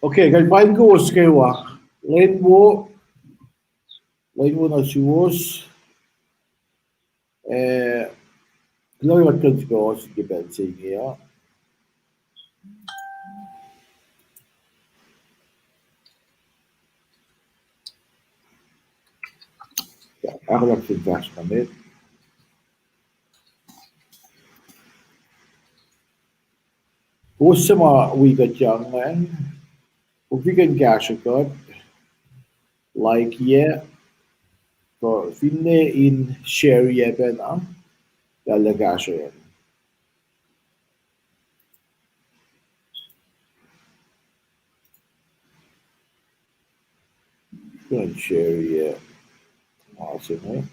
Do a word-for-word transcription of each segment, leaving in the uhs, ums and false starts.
Okay, kuht paing kowos kwewa. Lwen wo, lwen wo nuh suwos. Eh, kuloh ke kuht kuh in sifacna ohsun ke pacl se inge uh. Ahkolah fin fahsr nuh met. Kowos suc ma wi kuht ingacn, kom fin kuh in kahsruh kuht, likeiyac, kuh finne in sharei pacna, talah kahsruh an. Kuh in sharei ma se inge.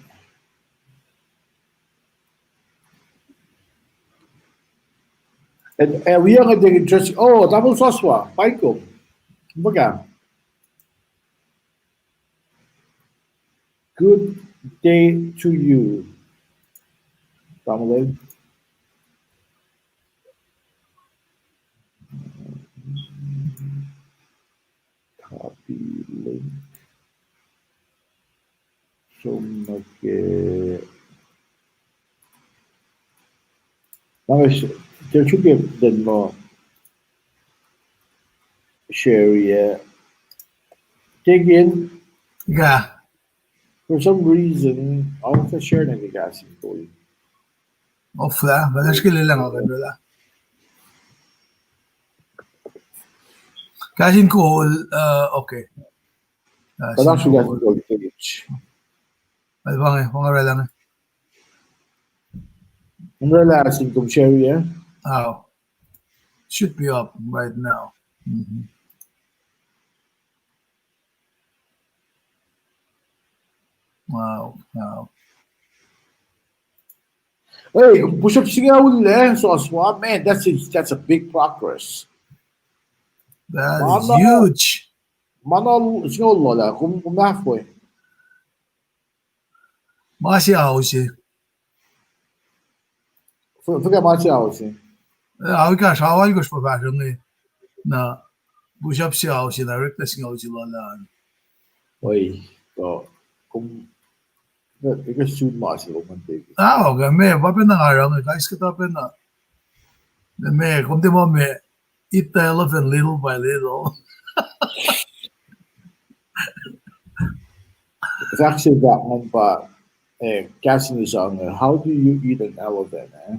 And, uh, wi nga taking interest. Oh, Tamuhlwel Soswa, paing kom. Fuhkah? Good day to you, Tamuhlwel. Copy link. Som nuh ke. Na, tiac srihke in muh sharei. Take in. Yeah. For some reason, I want to share nuh ke Kahs in Kol. Ohflah, ma tash ke lelang akan orwaclah. Kahs in Kol, uh, okay. Kahs in Kol page. Al pa inge, pa inge orwaclah inge. Orwaclah sin kom sharei, eh? Oh. Should be up right now. Mm-hmm. Wow, wow. Hey, push-up singucul, eh, Soswa, man, that's a, that's a big progress. That is huge. Ma na singucul lula, kom, kom halfway. Ma se ao se. Fuhkah ma se ao se? Eh, ao ekahsr, ao alkosr pa fahsr inge. Na push-up se ao se, na orekla singucul se lula an. Oi, kom, ekahsr sun ma se lom an teki. Ah, okay, me, pa pacna nga oruh inge, kais kuhtuh pacna. Me, kom tiac ma me, eat the elephant little by little. Fahk se fahk ngan pa, eh, kahs in sang, eh, how do you eat an elephant, eh?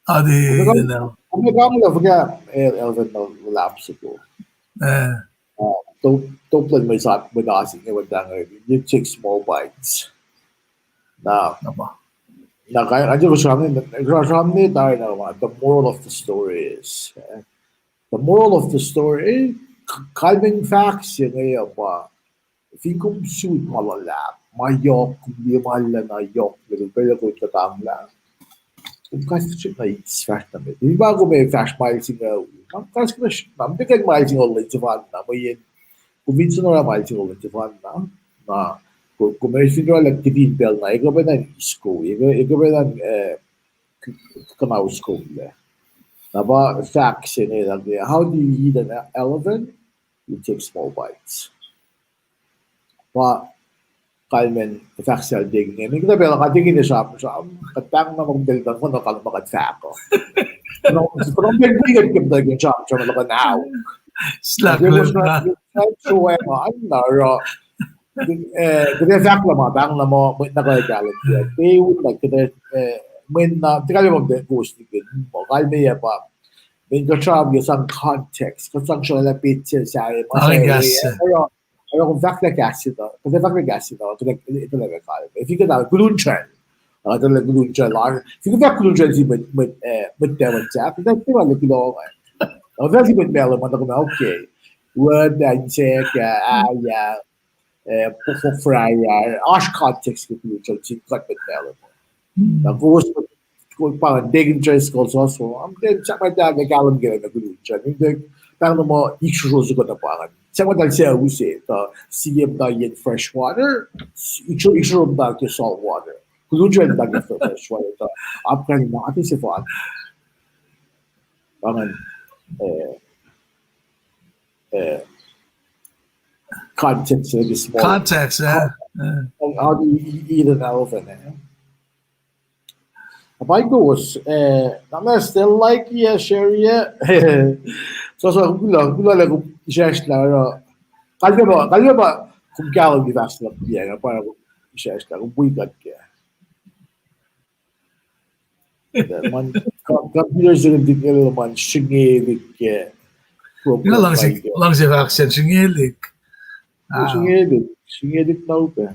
How do you eat an elephant? Kom ac kanglah fuhkah, eh, elephant na luhlahp soko. Eh. Uh, top, top line mwe sap, mwe nasi, eh, mwe tang, eh, you take small bites. Na, na, ka, ka, the moral of the story is, eh, the moral of the story, eh, k-, kalmen fahk se inge uh pa, fin kom suk ma luhlahp, ma yohk, kom liye ma luhlahp na yohk, lihkul pacl kom kuhtanglah. Kom kahs srihk na eis fahsr nuh met. Fin pa kom ac fahsr mael singucul, ma kahs kuhtuh srihk na, mteken mael singucul lwen sefanna, mweyen kom fin sun oruh mael singucul lwen sefanna, na, ko-, kom ac fin orwaclah kihtin pacl na, ekuh pacna in eis kom, ekuh, ekuh pacna in, eh, k-, kuhnaus kom lac. Na pa fahk se inge, how do you eat an elephant? You take small bites. Pa kalmen fahk se inge, me kuhtuh pacl nga teki na sramsram, kuht pahng na muh kom tacl pahng na kalmac kuht fahk uh. Kuhtuh pacl wi kuht ke muhtwacta sramsram luhkuhn ao. Slahk lun na. Sramsram an na oruh, eh, kuht ac fahk lah ma pahng na muh mwet na kuh kahlwem ke. Te un na kuht, eh, mwet na, tiac kalmac ma kowos likin, ma kalmeyac pa, mweyen kuht sramsram ke sang context, kuht sang srollah petsac sahyac ma sahyac. Oruh, oruh kom fahklah kahs se na, kuht ac fahklah kahs se na, kuht ac, kuht ac kalmac. Fin kuht na koluk srwacl, uh, kuht na koluk srwacl an. Fin kuht fahk koluk srwacl sin mwet, mwet, eh, mwet Tafunsak, kuht ac tiac ma kuloh an. Ac fahk sin mwet Malem an, na kom, okay. Word and se, ah, ah, yeah. Eh, pofok fry, ah, oasr context ke koluk srwacl sin kuht mwet Malem an. Na kowos, kowos pa taking interest kowos also. Am ten sahp ma ta kahlwem ke na koluk srwacl. Pahng na muh iksrosro soko na pa ngan. Sahp ma ta sucu se, tuh sie muhta yen fresh water, iksro-, iksrosro muhta ke salt water. Koluk srwacl muhta ke fresh water, tuh apkuhran in ate sefanna. Pa ngan, eh, uh, context, like a small context, yeah. Con- yeah. How do you eat an elephant? Eh? Apain kowos, eh, na ma still like, yeah, share, yeah. So, so, kulo, kulo lah kom isaslah, uh, kalmac pa, kalmac pa kom kahlwem ke fahsr luhk, yeah, na pa kom isaslah, kom wi kuht ke. Man, com-, computer se inge, man, sringelik ke. Nga luhngse, luhngse fahk sel sringelik. Ah. Sringelik, sringelik na upac.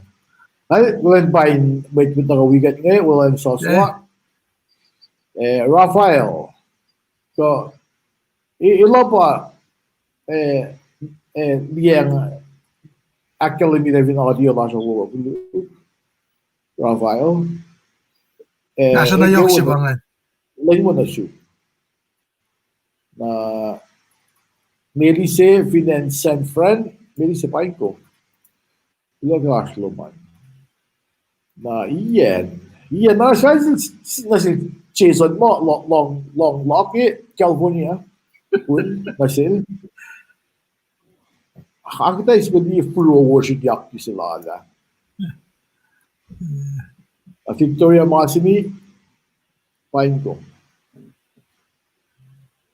Ai, welan pain, mwet, mwet nuh kwewa wi kuht inge, welan soswa. Eh, Raphael. So, e, elos pa, eh, eh, liyacacng ahkkahlwemye lah fin audio lasr uh wo, Raphael. Eh, nahtuhsr na yohk se pa ingacn. Lwen wo nuh sum. Na, Melise fin acn San Fran, Melise, pain kom. Kulo ke oasr lom an. Na Ian. Ian, na sel, na sel Jason ma, lo-, long, long lock e California. Kun, na sel. Akita is beli furu oworshin yak ki se lala. A Victoria Masini, pain kom.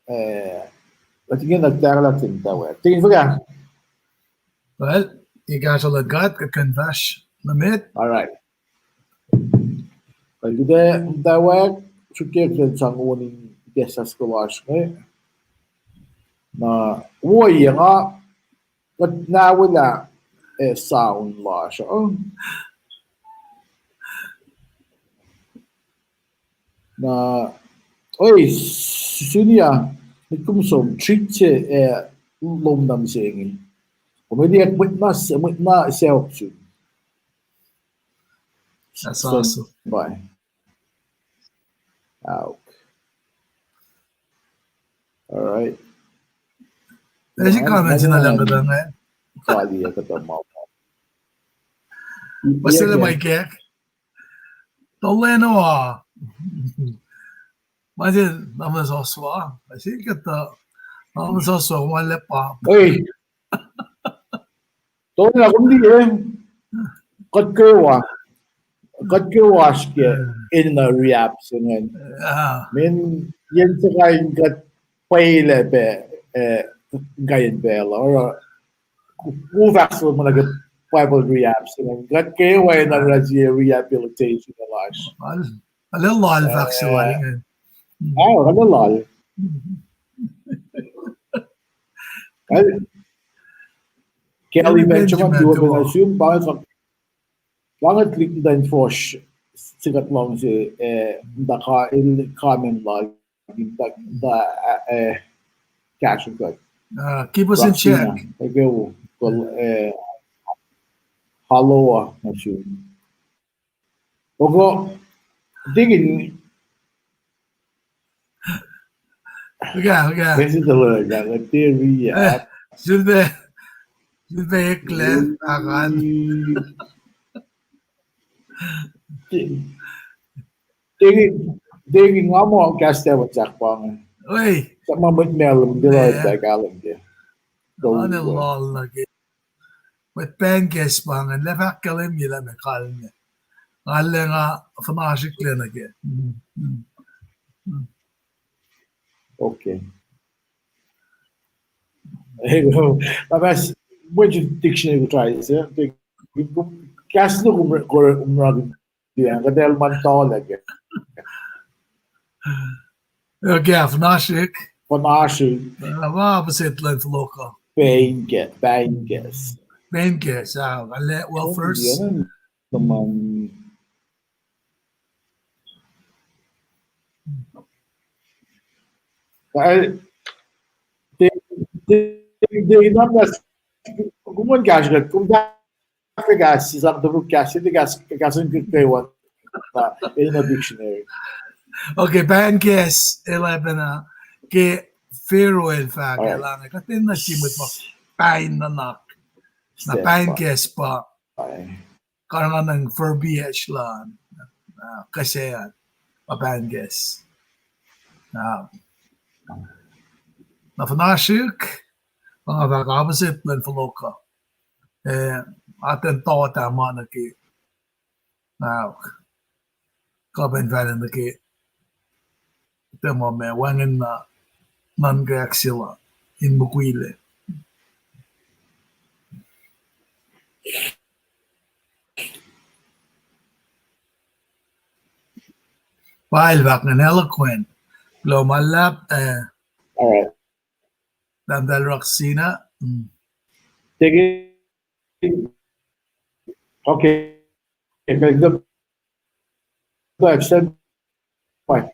Eh, latinge na tara latin tawe. Tingin fuhkah? Well, ika solo God, ka confess na met. All right. Well, today, tawe, sukek then sang warning guest as kolash, eh? Na, wo ye nga, kuht na wela, eh, sound lasr, uh. Na, oi, Sunia, met kom som, treat se, eh, lom na mihsenge. Kom elyah mwet na, mwet na saok sun. That's awesome. Bye. Auk. All right. Esi comment in alang kuhtanglah. Kali ya kuhtuh ma. Pastor Mike. Toleno ah. Ma se, namas oswa. Ma se kuhtuh, namas oswa, ma le pa. Hey. Toleno kom liye. Kuht kwewa. Kuht kwewa oasr ke enenuh rehab se ingacn. Min yen se kain kuht pwacye lah pac, eh, kain pacl uh. Oruh, ku, ku fahk se muh nuh ke Bible rehab se ingacn. Kuht kwewa enenuh rehab, rehabilitation lasr. Al-, alel lal fahk se lal ingacn. Oh, alel lal. Al-, Kelly Benjamin, Benjamin, tu Benjamin. Assume, pa nga, pa nga click muhta in fosr, se kuht luhngse, eh, muhta ka el comment lal, muhta, muhta, eh, eh, kahsruh kuht. Uh, keep us in check. Roxina, okay, well, eh, hello, uh, assume. Oko, tingin. Okay, okay. President Lord, uh, Terry, uh, sifilpac, sifilpac eklac, akan. Tingin, tingin nga muh kahs tawon sak pa inge. Oi. Sa ma mwet mahlwem, dila ta kahlwem ke. Ane lal nuh ke. Mwet Pangkahs pa ingacn, lah fahk ahkkahlwemye lah meac kalmac. Nga lah nga fuhnahrihklac nuh ke. Mm, mm, mm. Okay. Nga mas, mwe dictionary ku try se, kahs luhk um, um, um, Yeah, kuht el muhta lah ke. Okay, fuhnahrihk. Fuhnahrihk. Uh, ma opposite luhn fohlohkoh. Pangkahs, Pangkahs. Pangkahs, ah, ale, well, first. Yeah, naman. Well, they, they, they not as, kom an kahsruh, kom Kahs, sisap topuk kahs, sisap kahs, kahs in kwewa. Uh, in a dictionary. Okay, Pangkahs, el oacpacna ke Faroe el fahk, all right, elan, kuht enenuh in eis mwet ma pain nuhnak. Na Pangkahs pa karihngihn furbiyacsr lal, uh, kihsac an, pa Pangkahs. Uh, na fuhnahrihk, Pa nga fahk opposite luhn fohlohk uh. Eh, atacn tawta ma nuh ke, ah, kapin fahla nuh ke, tiac ma ma wacngihn na nuhnkack se la in mukwilac. Pa el fahk ingacn, eloquent. Kuloh ma luhlahp, eh, All right. Tahmtahel Raksina. Mm. Take it. Okay. Extend. Fine.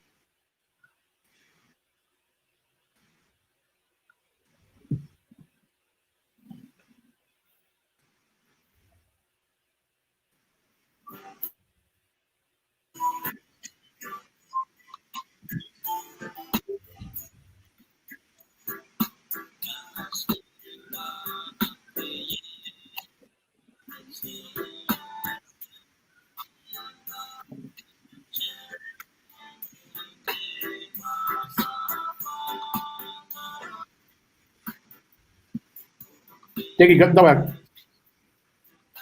Take it, come back.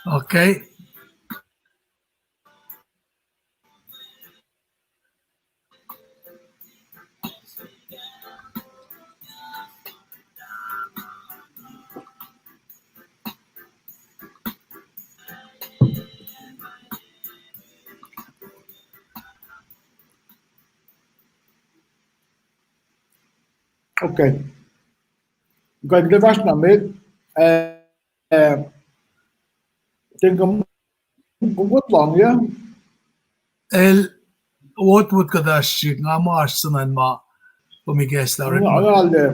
Okay. Okay. Kuht ke fahsr na met, eh, eh, ten kom, kom wot lohng, yeah? El, wot, wot kuhtasrihk, nga muh oasr sunan ma, kom ikacslah. Nga, nga le,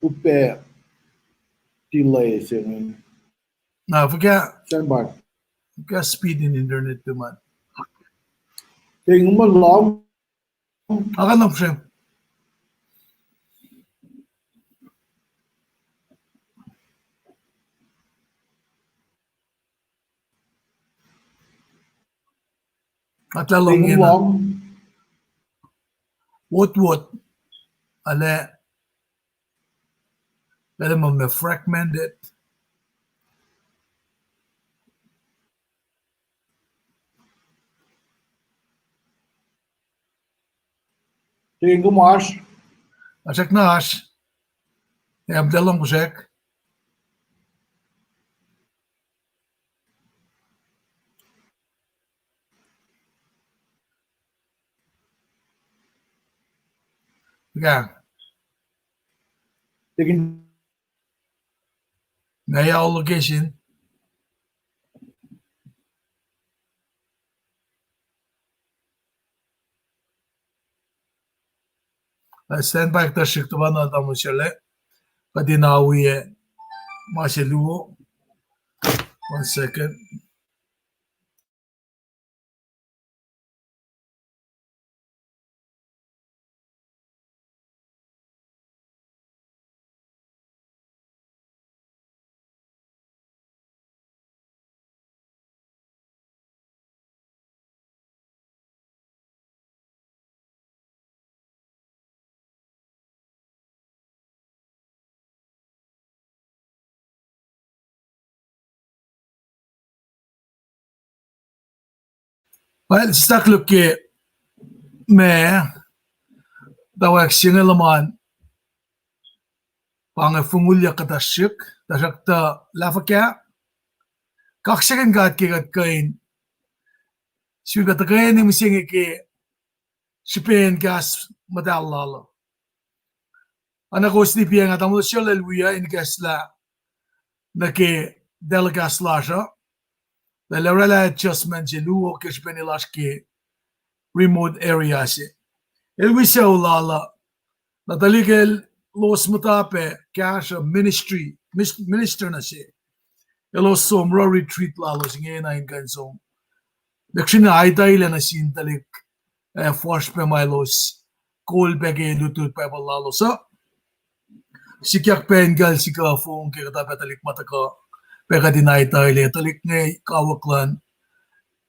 upac delay se inge. Na, fuhkah, standby. Fuhkah speed in internet tuhmom. Ten kom wot lohng. Akan na psem. Atla lohng ena. Wot, wot. Ale. Ale ma me fragmented. Ten kom oasr. Oasr na oasr. Am talang kusak. Nga. Tekin me ya location. Standby kuhtasrihk tuhpan na tamuseleh. Kuht in awi ma se luo. One second. Well, stuck luhk ke ma, tawak singe luhman, pa inge fongulyak kuhtasrihk, tuhsruhktuh lah fuhkah, kaksakihn God ke kuht kuh in, sifilpac tuhkweni mihsenge ke srihpen kahs muhtahl lal uh. Oacna kowos nipiacng ah, tamuhlwel Sholel wi uh in kahslah nuh ke telecast lasr uh. Lah el oraclah adjustment se luo ke srihpen el oasr ke remote area se. El wi sucu lal uh, na tuhlihk elos muhta pac kahsruh ministry, mis-, minister nuh se. Elos som oruh retreat lalos ingena in kuh in som. Lihksreni aitailac nuh sin tuhlihk, eh, fuhsr pac ma elos kol pac ke lutlut Bible lalos uh. Sikyak pac in kuh in sikuh fong ke kuhtuh pac tuhlihk ma tuhkuh pac kuht in aitailac, tuhlihk inge kawuck luhn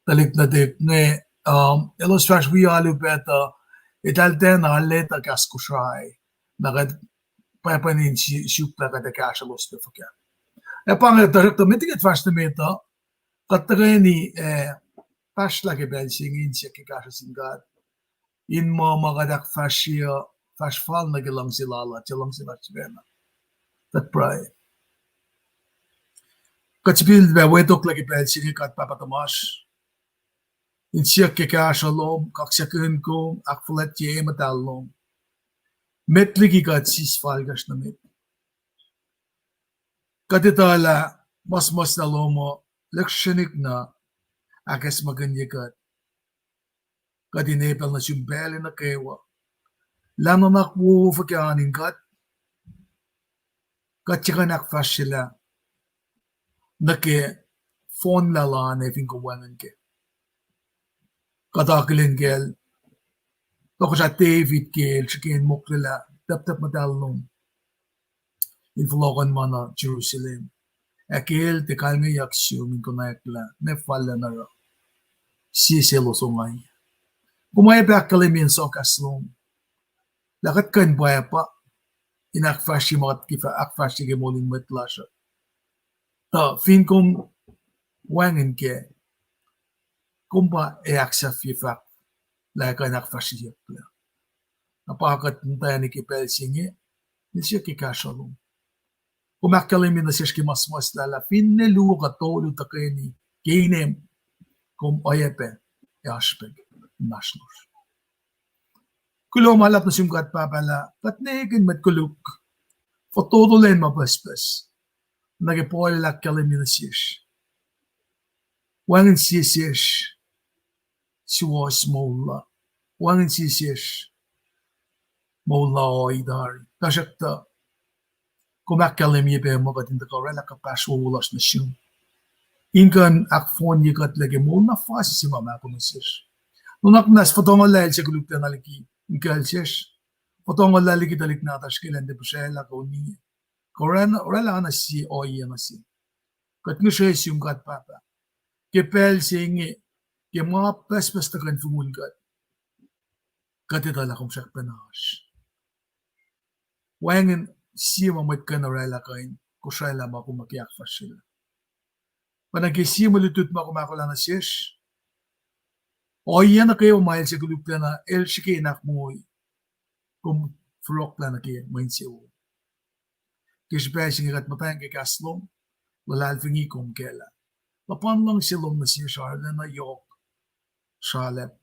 tuhlihk nuhtihk inge, um, elos fahsr wi alu pac tuh, eltahl tiacna leta kahs Kosrae. Na kuht pwacpwacn in si-, suk lah kuht ac kahsrwelos pac fuhkah. Ac pa inge tuhsruhktuh met liki kuht fahsr nuh met uh, kuht tuhkweni, eh, fahsrlah ke pacl se inge in siyuck ke kahsruh sin God in muh ma kuht ahkfahsrye uh fahsr fal nuh ke luhngse lal uh, luhngse lal sifacna. Kuht pruhe. Kuht sifilpac wetoklac ke pacl se inge, God Pahpah tuhmasr, in siyuck ke kahsruh lom, kaksakihn kom, ahkfuhlwactye muhtahl lom. Met liki kuht sisfalkacsr nuh met, kuht etuh lah muhsmuhslah lom uh lihksreni na ahkacsmakihnye kuht. Kuht in etuh pacl nuh sum pacl nuh kwewa lah nuhnak wowo fuhkah an in kuht, kuht tiac kuh in ahkfahsryelah nuh ke fohnlah lom ac fin kom wacngihn kac. Kuht akihlen kacl tohkohsrah David ke el srihke in moklelah taptap muhtahl lom in fohlohkohnma nuh Jerusalem, ac ke el tiac kalmeyuck sum in konwacack lah meac fal lah oruh sie selos ongaiyac. Kom oacyacpac ahkkahlwemye in sohkahs lom lah kuht kuh in pwacpa in ahkfahsrye ma kuht ke fah-, ahkfahsrye ke moul in mwet lasr uh. Tuh fin kom wacngihn kac, kom pa ac ahksahfye fahk lah kuh in ahkfahsryeyucklac. Na pa kuht muhtwacni ke pacl se inge, in siyuck ke kahsruh lom. Kom ahkkahlwemye nuh sesr ke ma suhmuhslah lah finne luo kuh tolu tuhkweni ke inem, kom oacyacpac ac oasr pac inmahsrlosr. Kuloh ma luhlahp nuh sum God Pahpah lah kuht nekihn mwet koluk fototo lwen ma pucspucs, nuh ke Paul el ahkkahlwemye nuh sesr, wacngihn sie sesr suwohs moul uh, wacngihn sie sesr moul uh ohi tari. Tuhsruhktuh kom ahkkahlwemye pac muh kuht in tuhkuh oraclah kuhpahsr wowo lasr nuh sum in kuh in ahkfohnye kuhtlac ke moul na fasi se ma mahko nuh sesr. Nuhnak muhnahs fototo lah el se koluklacna liki in kuhl sesr, fototo lah liki tuhlihk nahtuhsr ke lwen tiac puhsrwaclah kuh uni, kuh oraclah, oraclah oacna sie ohiyac nuh se. Kuht ngihsre sum God Pahpah ke pacl se inge, ke ma pucspucs tuhkuh in fongul kuht, kuht etuh lah kom srackpacna oasr. Wacngihn sie ma mwet kuh in oraclah kuh in kosraclah ma kom ke ahkfahsryelah. Pa na ke sie mwe lutlut ma kom ahkolah nuh sesr, ohiyac nuh kwewa ma el se koluklacna el srihke in ahkmoi, kom fohlohklah nuh ke mwe insewowo. Ke srihpac se inge kuht muhtwacn ke kahs lom, luhlahlfongi kom kac lah luhpan luhngse lom nuh sesr arulacna yohk sralacp.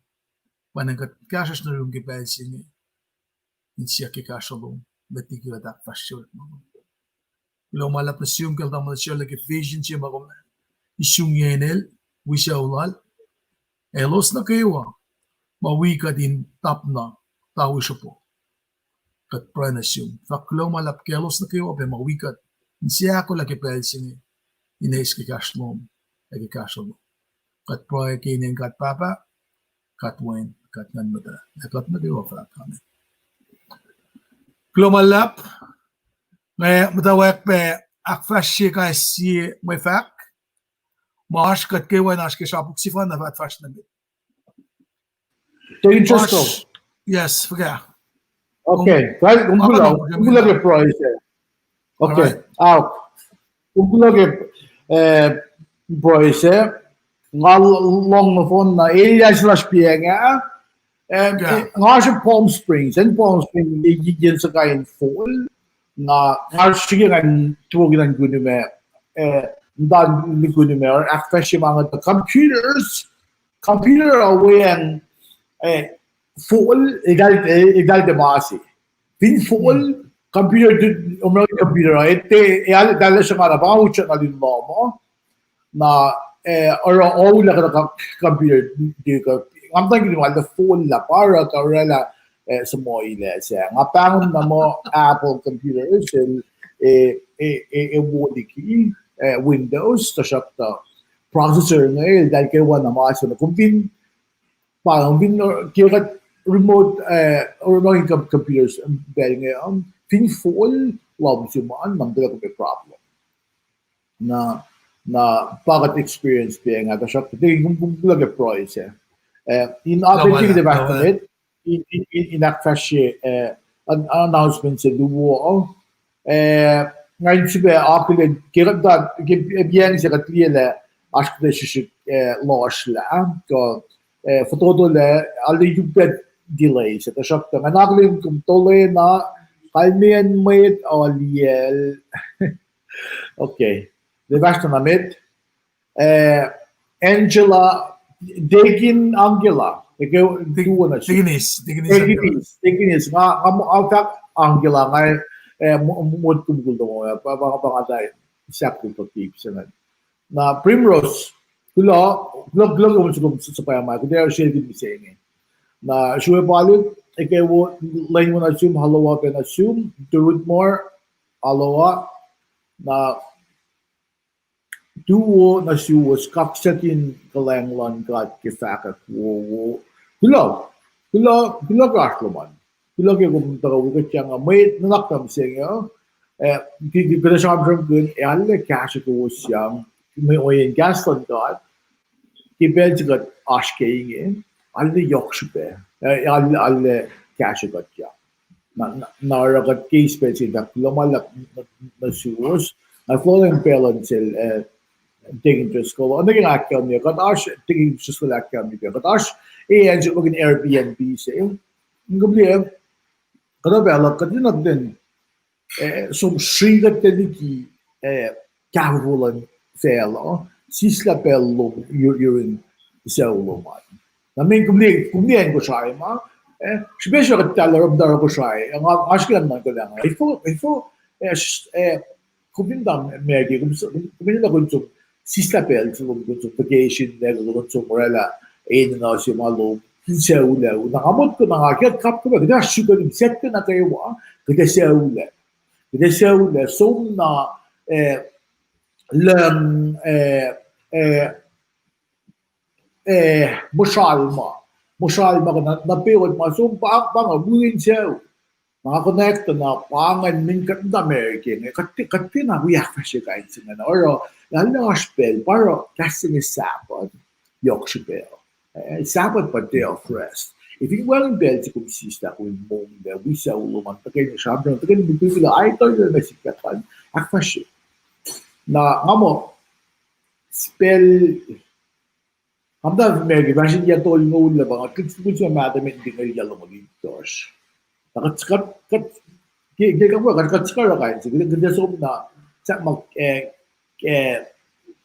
Pa na kuht kahsruhsr nuh yurum ke pacl se inge in siyuck ke kahsruh lom, met liki kuht ahkfahsrye. Kuloh ma luhlahp nuh sum kacl tamuhlwel Sharla ke vision se ma kom isungiyacn el, wi sucu lal, ac elos nuh kwewa ma wi kuht in tapna tawi sropo. Kuht pruhe nuh sum, fahk kuloh ma luhlahp kaclos nuh kwewa pac ma wi kuht in seahkolah ke pacl se inge, in eis ke kahsruh lom ac ke kahsruh lom. Kuht pruhe ke inen God Pahpah, God Wen, God Nguhn Muhtahl, ac kuht nuh kwewa fahk amen. Kuloh ma luhlahp. Nga muhtwacwacack pac ahkfahsrye kais sie mwe fahk ma oasr kuht kwewa in oasr ke srapuk sefanna fah kuht fahsr nuh met. Yes, fuhkah. Okay, kom kuloh ke pruhe se. Okay, kom kuloh ke, eh, pruhe se. Nga lohng nohfohn na elyah se lasr piacng ah, nga oasr Palm Springs, acn Palm Springs, yen suhkain fall. Na nga srihke ngan tuwoki nuh kunima, eh, muhta nuh kunima, ahkfahsrye ma inge tuh computers, computer uh weacng, eh, fall, eltahl, eltahl tiac ma se. Fin fall, computer, American computer uh, eltahl sruhnga na pa utyak na lun lohm uh. Na, eh, oruh oulac kuhtuh computer, nga muhta nuh kunima, eltahl fall lah pa oruh kuh oraclah, eh, suhmuhilac se. Nga pahngon na muh Apple computer sel, eh, eh, eh, wo liki, eh, Windows, tuhsruhktuh processor inge eltahl kwewa na ma se na kom fin pa, kom fin ke kuht remote, eh, remote com-, computers, um, pacl inge, um, fin fall lohm se ma, na muhta kom problem. Na, na pa kuht experience pac nga, tuhsruhktuh kom, kom kuloh ke pruhe se. Eh, in update ke fahsr nuh met, in, in, in, in ahkfahsrye, eh, an-, announcement se luo, Eh, nga in sifilpac akihlen ke kuht, ke, eh, yang se kuht liye lah oasr kuhtuh srihsrihk, eh, lohsr lah, kuh, eh, fototo lah, arlac yuktac delay se, tuhsruhktuh nga akihlen kom tolena, kalmeyacn mwet uh liyacl. Okay. Lefahsr na met. Eh, Angela, Deacon Angela. Eke, Deaconess, Deaconess Angela. Deaconess, Deaconess. Nga, nga, nga fahk Angela, nga, eh, mo-, mo-, motko mukul tuhmom, eh, pa, pa, pa nga tai sahp kuh ip se ingacn. Na Primrose, kuloh, kuloh, kuloh ke kom suk, kom suhpwacma, kuht ac srekin mihsenge. Na srue palu, eke wo, lwen wo nuh sum, Haloa pac nuh sum, Turut Mor, Haloa, na tuwo nuh suwos, kaksakihn kuhlwacng luhn God ke fahkwack wowo. Kuloh, kuloh, kuloh ke oasr lom an. Kuloh ke kom tuhkuh wi kuht, nga mwet nuhnak nuh mihsenge, eh, ke, ke, kuht sramsramkihn, ac arlac kahsruh kowos sang, mwe, mweyen kahs luhn God ke pacl se kuht oasr ke inge, arlac yohk srihpac, eh, arlac, arlac kahsruh kuht sang. Na, na, na oruh kuht ke eis pacl se in fahk kuloh ma luhlahp nuh, nuh suwos. Nga fohlohk pacl luhn sel, eh, Deacon Driscoll. Oacna ke nga ahkkahlwemye, kuht oasr, Deacon Driscoll ahkkahlwemye, kuht oasr, eh, acn se luhk in Airbnb se. Kom liye, kuhtuh pacl uh, kuht in akihlen, eh, som srihk kuht liki, eh, kahfofo luhn facluh, sislah pacl lom yurin sucu lom an. Na meac kom liye, kom liye acn Kosrae ma, eh, srihpac srihpac kuht tahl oruh muhta oruh Kosrae, nga, nga srihke nuhnkuh lah nga, efuh, efuh, eh, kom fin muhta America, kom, kom enenuh kom som sislah pacl se lom, kom som vacation lac, kom som oraclah enenuh se ma lom, fin sucu lac. Na nga motko na nga ke kapkapwack, kuht ac srihke in siyuck nuh kwewa, kuht ac sucu lac. Kuht ac sucu lac, som na, eh, lucng, eh, eh, eh, muhsral ma. Muhsral ma kuh na, na pacl ma som pa, pa nga wi in sucu. Na nga konwacack tuh na pa ingacn mweyen kuht muhta America inge, kuht, kuht tiacna wi ahkfahsrye kain se ingacn. Oruh, arlac oasr pacl, pa oruh kahs se inge Sabbath, yohk srihpac. Eh, Sabbath pa day of rest. Ac fin wacngihn pacl se kom sislah, kom in monglac wi sucu lom an, tuhkweni sramsram, tuhkweni mukwikwi lah, ai, tuh ma sikyak an, ahkfahsrye. Na nga muh, pacl, nga muhta America fahsr in yac tolngoul ah pa nga, kuht, kuht, kuht mahtuh met in tingelyac longoul itkohsr. Na kuht, kuht, kuht, ke, ke, kuht, kuht, kuht suk oruh kain se, kuht, kuht som na, sahp ma, eh, eh,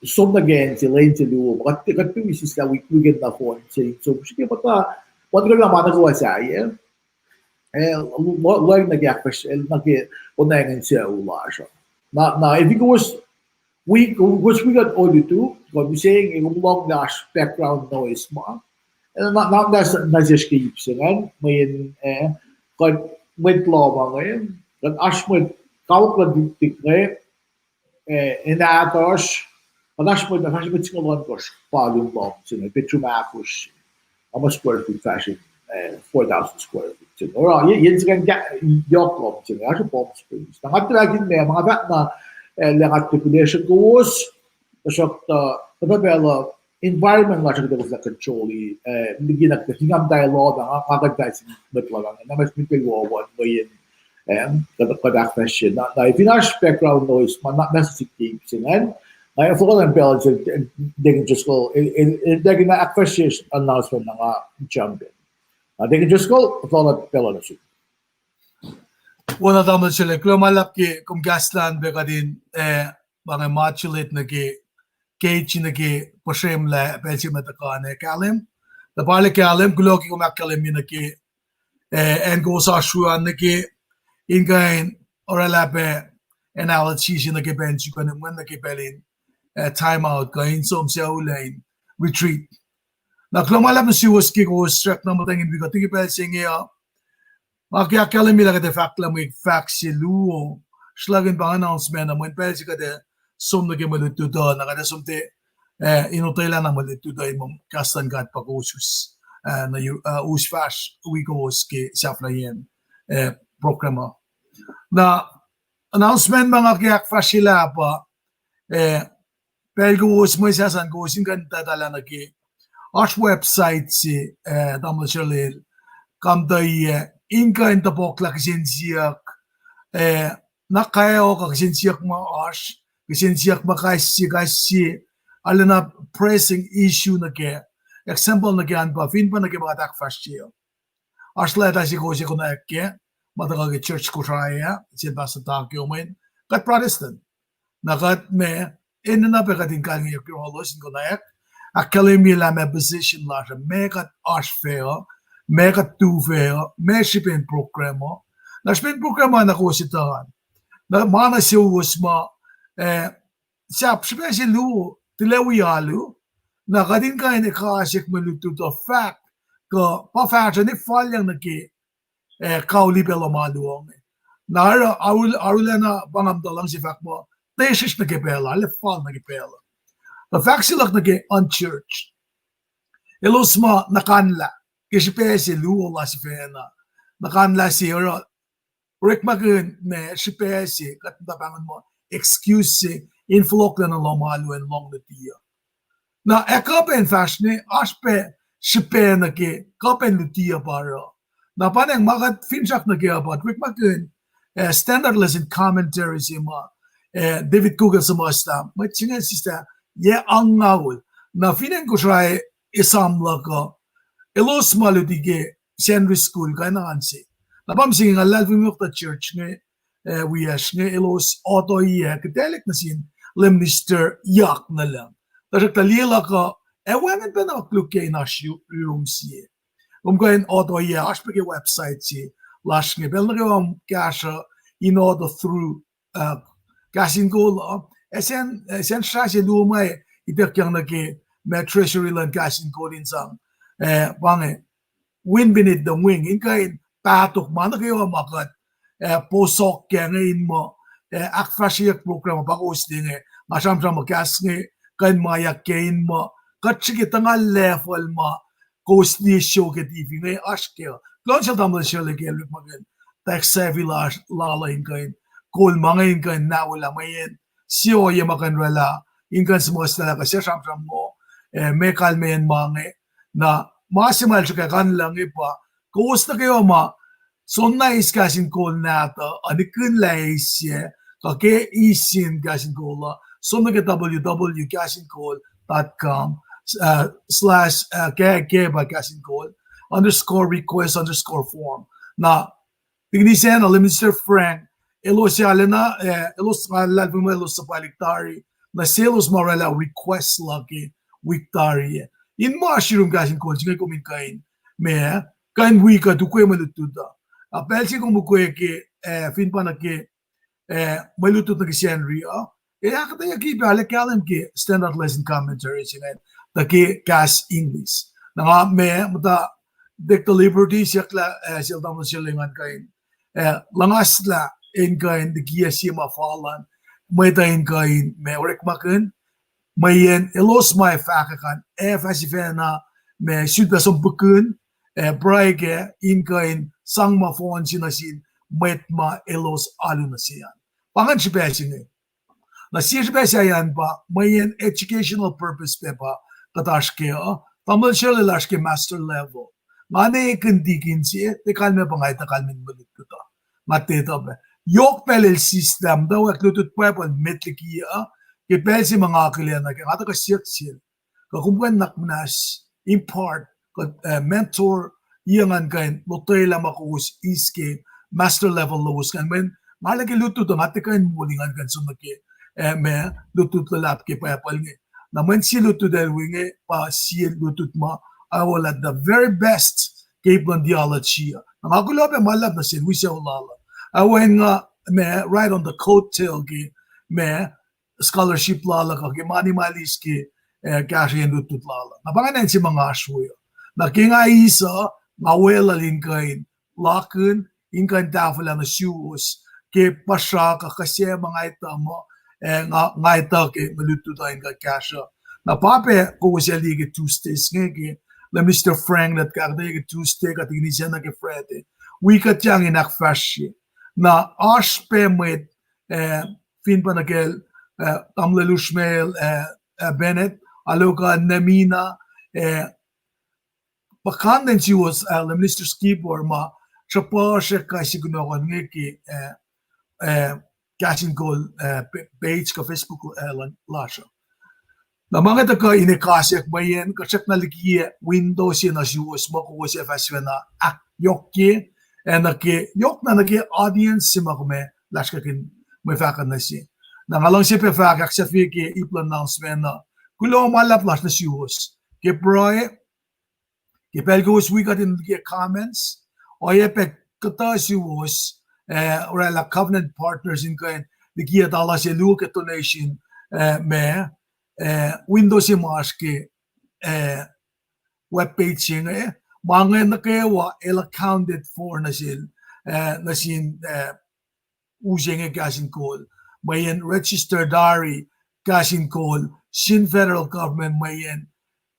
som nuh ke acn se, lwen se luo, kuht, kuht wi sislah week, weekend nohfohn se in som srihke muhta, muhta kuht na ma nuh kwewa sahyac. Eh, lo-, lohacng nuh ke ahkfahsr, eh, nuh ke onwacngihn sucu lasr uh. Na, na, if you go s-, wi, kowos wi kuht olutu, kuh mihsenge kom lohng lah oasr background noise ma. Eh, na, na, na, na sesr ke ip se ingacn, mweyen, eh, kuht mwet lohm inge, kuht oasr mwet kawuck luhn tiktik inge, eh, in nahtuhsr, kuht oasr mwet, fahsr mwet singucul ohnkohsr palun lohm se inge, bedroom ahkosr, ama square foot fahsr in, eh, four thousand square foot se inge. Oruh, ye, yen se ingacn yohk lohm se inge, oasr Palm Springs. Na nga tuh lakin me, ma nga fahk na, eh, lah nga tiac pihlesruh kowos, tuhsruhktuh, kuhtuh pacl uh, environment lasr uh kuht etuh lah control-i, eh, liki na kuht fin nga muhta lohm ah, nga, nga kuh in fahsr sin mwet lohm ah, na mas mitel wohwohn mweyen, eh, kuht, kuht ahkfahsrye. Na, na fin oasr background noise ma, na, na sik ke ip se ingacn. Na fohlohk nuh pacl se, eh, Deacon Driscoll, eh, eh, eh, Deacon, ahkfahsrye announcement na nga jump in. Na Deacon Driscoll, fohlohk nuh pacl nuh sum. Wona tamuhlwel Sele, kuloh ma luhlahp ke kom kahslan pac kuht in, eh, pa inge modulate nuh ke, keji nuh ke puhsremlah pacl se ma tuhkuh nuh kahlwem. Tuh pa arlac kahlwem, kuloh ke kom ahkkahlwemye nuh ke, eh, acn kowos oasr an nuh ke, in kuh in oraclah pac analogy se nuh ke pacl in suk an, nuh ke pacl in, eh, time out kuh in som sucu lac in retreat. Na kuloh ma luhlahp nuh suwos ke kowos srackna muhtweng in wi kuht ke pacl se inge uh. Nga ke ahkkahlwemye lah kuht ac fahk lah mwe fahk se luo, srlakin pa announcement uh, mweyen pacl se kuht ac som nuh ke mwe lutlut uh, na kuht ac som te, eh, in otwelah na mwe lutlut uh in muh kahs luhn God pa kowos us, eh, na, eh, us fahsr wi kowos ke sahflahiyacn, eh, program uh. Na announcement ma nga ke ahkfahsryelah pa, eh, pacl kowos mwe sahsahn kowos in kuh in tahtalah nuh ke oasr website se, eh, tamuhlwel Sele el kamtuh, eh, in kuh in topuklah kihsen siyuck, eh, na kaoka kihsen siyuck ma oasr, kihsen siyuck ma kais sie, kais sie, arulacna pressing issue nuh kac. Example nuh kac an pa, fin pa nuh ke ma kuht ahkfahsrye. Oasr leta se kowos ac konwacack kac, ma tuhkuh ke church Kosrae ah, sel Pastor Takeo mweyen kuht Protestant. Na kuht ma, enenuh pac kuht in kalngeyuck yohrohlos in konwacack, ahkkahlwemye lah ma position lasr uh, ma kuht oasr fac uh, ma kuht tu fac uh, ma srihpen program uh. Na srihpen program uh na kowos etuh an. Na ma nuh suwos ma, eh, sahp srihpac se luo, tilac wi alu, na kuht in kuh in ekasyuck mwe lutlut uh fahk, kuh pa fahsruh ne falyang nuh ke, eh, kauli pacl uh ma luo inge. Na oruh, arulacna pa nga muhta luhngse fahk muh, tesrihsr nuh ke pacl uh, arlac fal nuh ke pacl uh. Tuh fahk se luhk nuh ke unchurched. Elos ma nuhkanlah, ke srihpac se luo la sifacna. Nuhkanlah se oruh orekmakihn ma srihpac se, kuht muhta pahngon muh excuse se, in fohlohklac nuh lohm alu an lohng luti uh. Na ac kuh pac in fahsr ne, oasr pac srihpac nuh ke kuh pac in luti uh pa oruh. Na pa nacng ma kuht finsrak nuh ke uh pa orekmakihn, eh, standard lesson commentary se ma, eh, David Cook el suhmuhslah, mwet se inge sislah, yac angngaul. Na fin acn Kosrae esam luhk uh, elos ma luti ke Sacnri School kuh in an se. Na pa mihsenge nga luhlahlfongi muh kuhtuh church inge, eh, wiyacsr inge elos otoiyac kihtaclihk nuh sin Lay Minister Yak nuh lucng. Tuhsruhktuh liye luhk uh, ac wacngihn pacna koluk ke in oasr yurum sie. Kom kuh in otoiyac, oasr pac ke website se lasr inge, pacl nuh kwewa kom kahsruh in oto through, uh, Kahs in Kol uh, ac sacn, sacn srah se luo ma ituckyang nuh ke ma treasury luhn Kahs in Kol in sang, eh, pa inge, wind beneath the wing, in kuh in pahtok ma nuh kwewa ma kuht, eh, posok kac inge in muh, eh, ahkfahsryeyuck program uh pa kowos liye inge, nga sramsram muh kahs inge kuh in mayak kac in muh kuht srihke tuh nga level ma kowos liye show ke T V inge oasr kac. Kuloh nuh sel tamuhlwel Shirley ke el orekmakihn tech savvy lal uh in kuh in kol ma inge in kuh in naolah mweyen sie ohiyac ma kuh in oraclah in kuh in suhmuhslah lah kuh sie sramsram muh, eh, meac kalmeyacn ma inge. Na ma se ma el sruhkwack an lucng inge pa kowos nuh kwewa ma soenna eis Kahs in Kol nahtuh, uh, nihkihnnlah eis, kuh ke eis sin Kahs in Kol uh, som nuh ke W W W dot kahsinkol dot com, uh, slash, uh, ke, ke pa Kahs in Kol, underscore request underscore form. Na, tikini sacna Lay Minister Frank, elos arulacna, eh, elos nga luhlahlfongi muh elos suhpwaclihk tari, na selos ma oraclah request luhk ke wik tari ah. In ma oasr yurum Kahs in Kol se inge kom in kuh in, ma, kuh in wi kuht ukwe mwe lutlut uh. Ah, pacl se kom ukwe ke, eh, fin pa nuh ke, eh, mwe lutlut nuh ke Sacnri uh, ac ahkuhtweyucki pac arlac kahlwem ke standard lesson commentary se ingacn, tuh ke kahs English. Na nga ma muhta take the liberty siyucklah, eh, sel tamuhlwel Shirley ngan kuh in, eh, luhngaslah in kuh in likiyac sie ma fal an, mwet uh in kuh in ma orekmakihn, mweyen elos ma ac fahkwack an, ac fah sifacna ma sulpac som pukihn, eh, pruhe kac in kuh in sang ma fohn se nuh sin mwet ma elos alu nuh se an. Pa ingacn srihpac se inge. Na sie srihpac sahyac an pa mweyen educational purpose pac pa kuht oasr kac uh, tamuhlwel Shirley el oasr ke master level. Nga ne ekihn tikin se, tiac kalmac pa nga etuh kalmacn mwe lutlut uh. Nga tiac etuh pac. Yohk pacl el sislah, muhtwacwacack lutlut Bible met liki uh, ke pacl se ma nga akihlen nuh kac, nga tuhkuh siyuck sel, kuh kom kuh in nuhnak muhnahs impart, kuh, eh, mentor, iyac ngan kuh in lotwelah ma kowos eis ke master level lowos ingacn, mweyen nga arlac ke lutlut uh nga tiac kuh in moli ngan kuh in som nuh ke, eh, ma lutlut luhlahp ke Bible inge. Na mweyen sie lutlut el wi inge pa sie lutlut ma I will at the very best ke ip luhn theology uh. Na nga kuloh pac ma luhlahp nuh sel wi sucu lal uh. Ac wacngihn nga ma right on the coattail ke ma scholarship lal uh kuh ke mani ma el eis ke, eh, kahsrweyacn lutlut lal uh. Na pa ingacn se ma nga oasr we uh. Na ke nga eis uh, nga weluhl in kuh in lakihn, in kuh in tahfwelah nuh suwos ke puhsra kuh kihsac ma nga etuh muh, eh, nga, nga etuh ke mwe lutlut uh in kuh kahsruh. Na pa pac kowos ac liye ke Tuesdays inge ke Lay Minister Frank el ahkuhtweyac ke Tuesday kuh tikini sacna ke Friday. Wi kuhtyang in ahkfahsrye. Na oasr pac mwet, eh, fin pa nuh kacl, eh, tamuhlwel Ushmael, eh, eh, Bennett, Aloka Nemina, eh, puhkantwen suwos, eh, Lay Minister Skipper ma sruhpuhsrak kais sie kunohkohn inge ke, eh, eh, Kahs in Kol, eh, pa-, page kuh Facebook, eh, la-, lasr uh. Na ma inge tuhkuh in ekasack mweyen kuht srackna likiyac window se nuh suwos ma kowos ac fah sifacna ahkyohkye, ac nuh ke, yohkna nuh ke audience se ma kom ac lasr kuh in mwe fahk uh nuh se. Na nga luhngse pac fahk ahksahfye ke ip luhn announcement uh. Kuloh ma luhlahp lasr nuh suwos. Ke pruhe, ke pacl kowos wi kuht in likiyac comments, oacyacpac kuhtuh suwos, eh, oraclah covenant partners in kuh in likiyac dollar se luo ke donation, eh, ma, eh, window se ma oasr ke, eh, web page se inge, ma inge nuh kwewa el accounted for nuh sel, eh, nuh sin, eh, u se inge Kahs in Kol, mweyen register tari Kahs in Kol sin federal government mweyen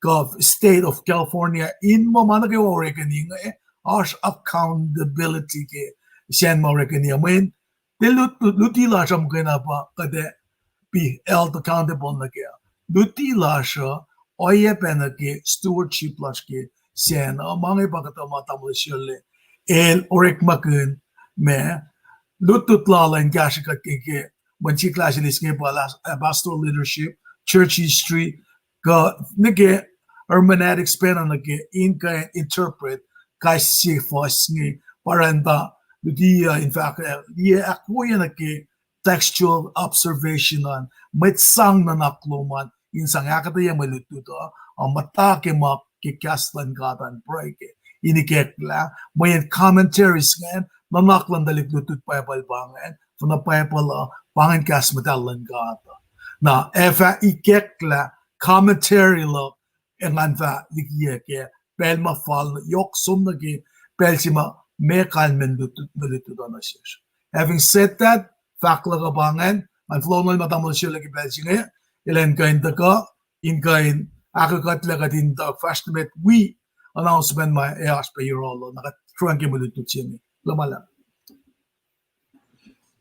kuh State of California in muh ma nuh kwewa orekeni inge, oasr accountability ke sacn ma orekeni uh. Mweyen tiac lut-, lut-, luti lasr uh muhkwena pa kuht ac be held accountable nuh kac. Luti lasr uh oacyacpac nuh ke stewardship lasr ke sacn uh. Ma inge pa kuhtuh ma tamuhlwel Shirley el orekmakihn ma lutlut lal in kahsrwe kuht ke, ke mwe sikyak se inge pa, eh, pastoral leadership, church history, kuh nuh ke hermeneutics pacna nuh ke in kuh in interpret kais sie fuhs inge, pa ranta luti uh in fahk, eh, liye ahkwoye nuh ke textual observation an, mwet sang nuhnak lom an in sang ahkuhtweyac mwe lutlut uh, uh, muhta ke ma ke kahs luhn God an pruhe ke in ikacklah, mweyen commentaries ingacn, nuhnak luhn tuhlihk lutlut Bible pa ingacn, finne Bible uh pa ingacn kahs muhtahl luhn God uh. Na ac fah ikacklah commentary luhk, ac ngan fah likiyac ke pacl ma fal yohk som nuh ke pacl se ma meac kalmacn lutlut, mwe lutlut uh nuh sesr. Having said that, fahk luhk uh pa ingacn, ngan fohlohk nuh ma tamuhlwel Shirley ke pacl se inge, elan kuh in tuhkuh, in kuh in ahkkuhtlac kuht in tuh fahsr nuh met wi announcement ma ac oasr pac yohrohl uh, na kuht sruhngwac ke mwe lutlut se inge. Kuloh ma luhlahp.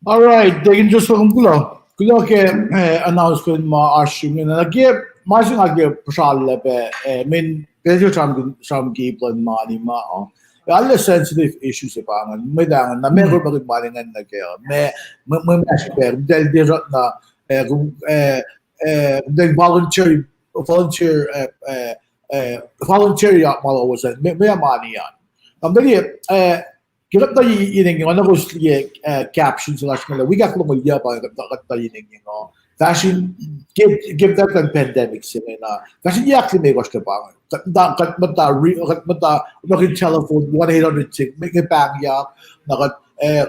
All right, Deacon Joseph, kuloh. Kuloh ke, eh, announcement ma oasr inge. Na ke ma se nga ke puhsrallah pac, eh, mweyen pacl se sram, sram ke ip luhn mani ma, uh, arlac sensitive issue se pa ingacn, mwe ta ingacn, na meac kuh ma kuht mani ingacn nuh kac, uh, ma, ma, ma, ma srihpac, kuht tiac, tiac srackna, eh, kuht, eh, eh, kuht tiac voluntary, volunteer, eh, eh, eh, voluntary uh ma lowos an, ma, ma mani an. Nga muh liye, eh, ke kuht tuh i-, inen inge, nga na kowos liye, eh, caption se lasr inge lah, wik ahklongoul yuc pa kuht, kuht tuh inen inge, uh, fahsr in, ke, ke kuht tuh pandemic se inge na, fahsr in yac ahklimekohsr ke pa inge. Kuht muhta, kuht muhta re-, kuht muhta, kuht muhta telephone one eight hundred se inge, inge pahngyak, na kuht, eh,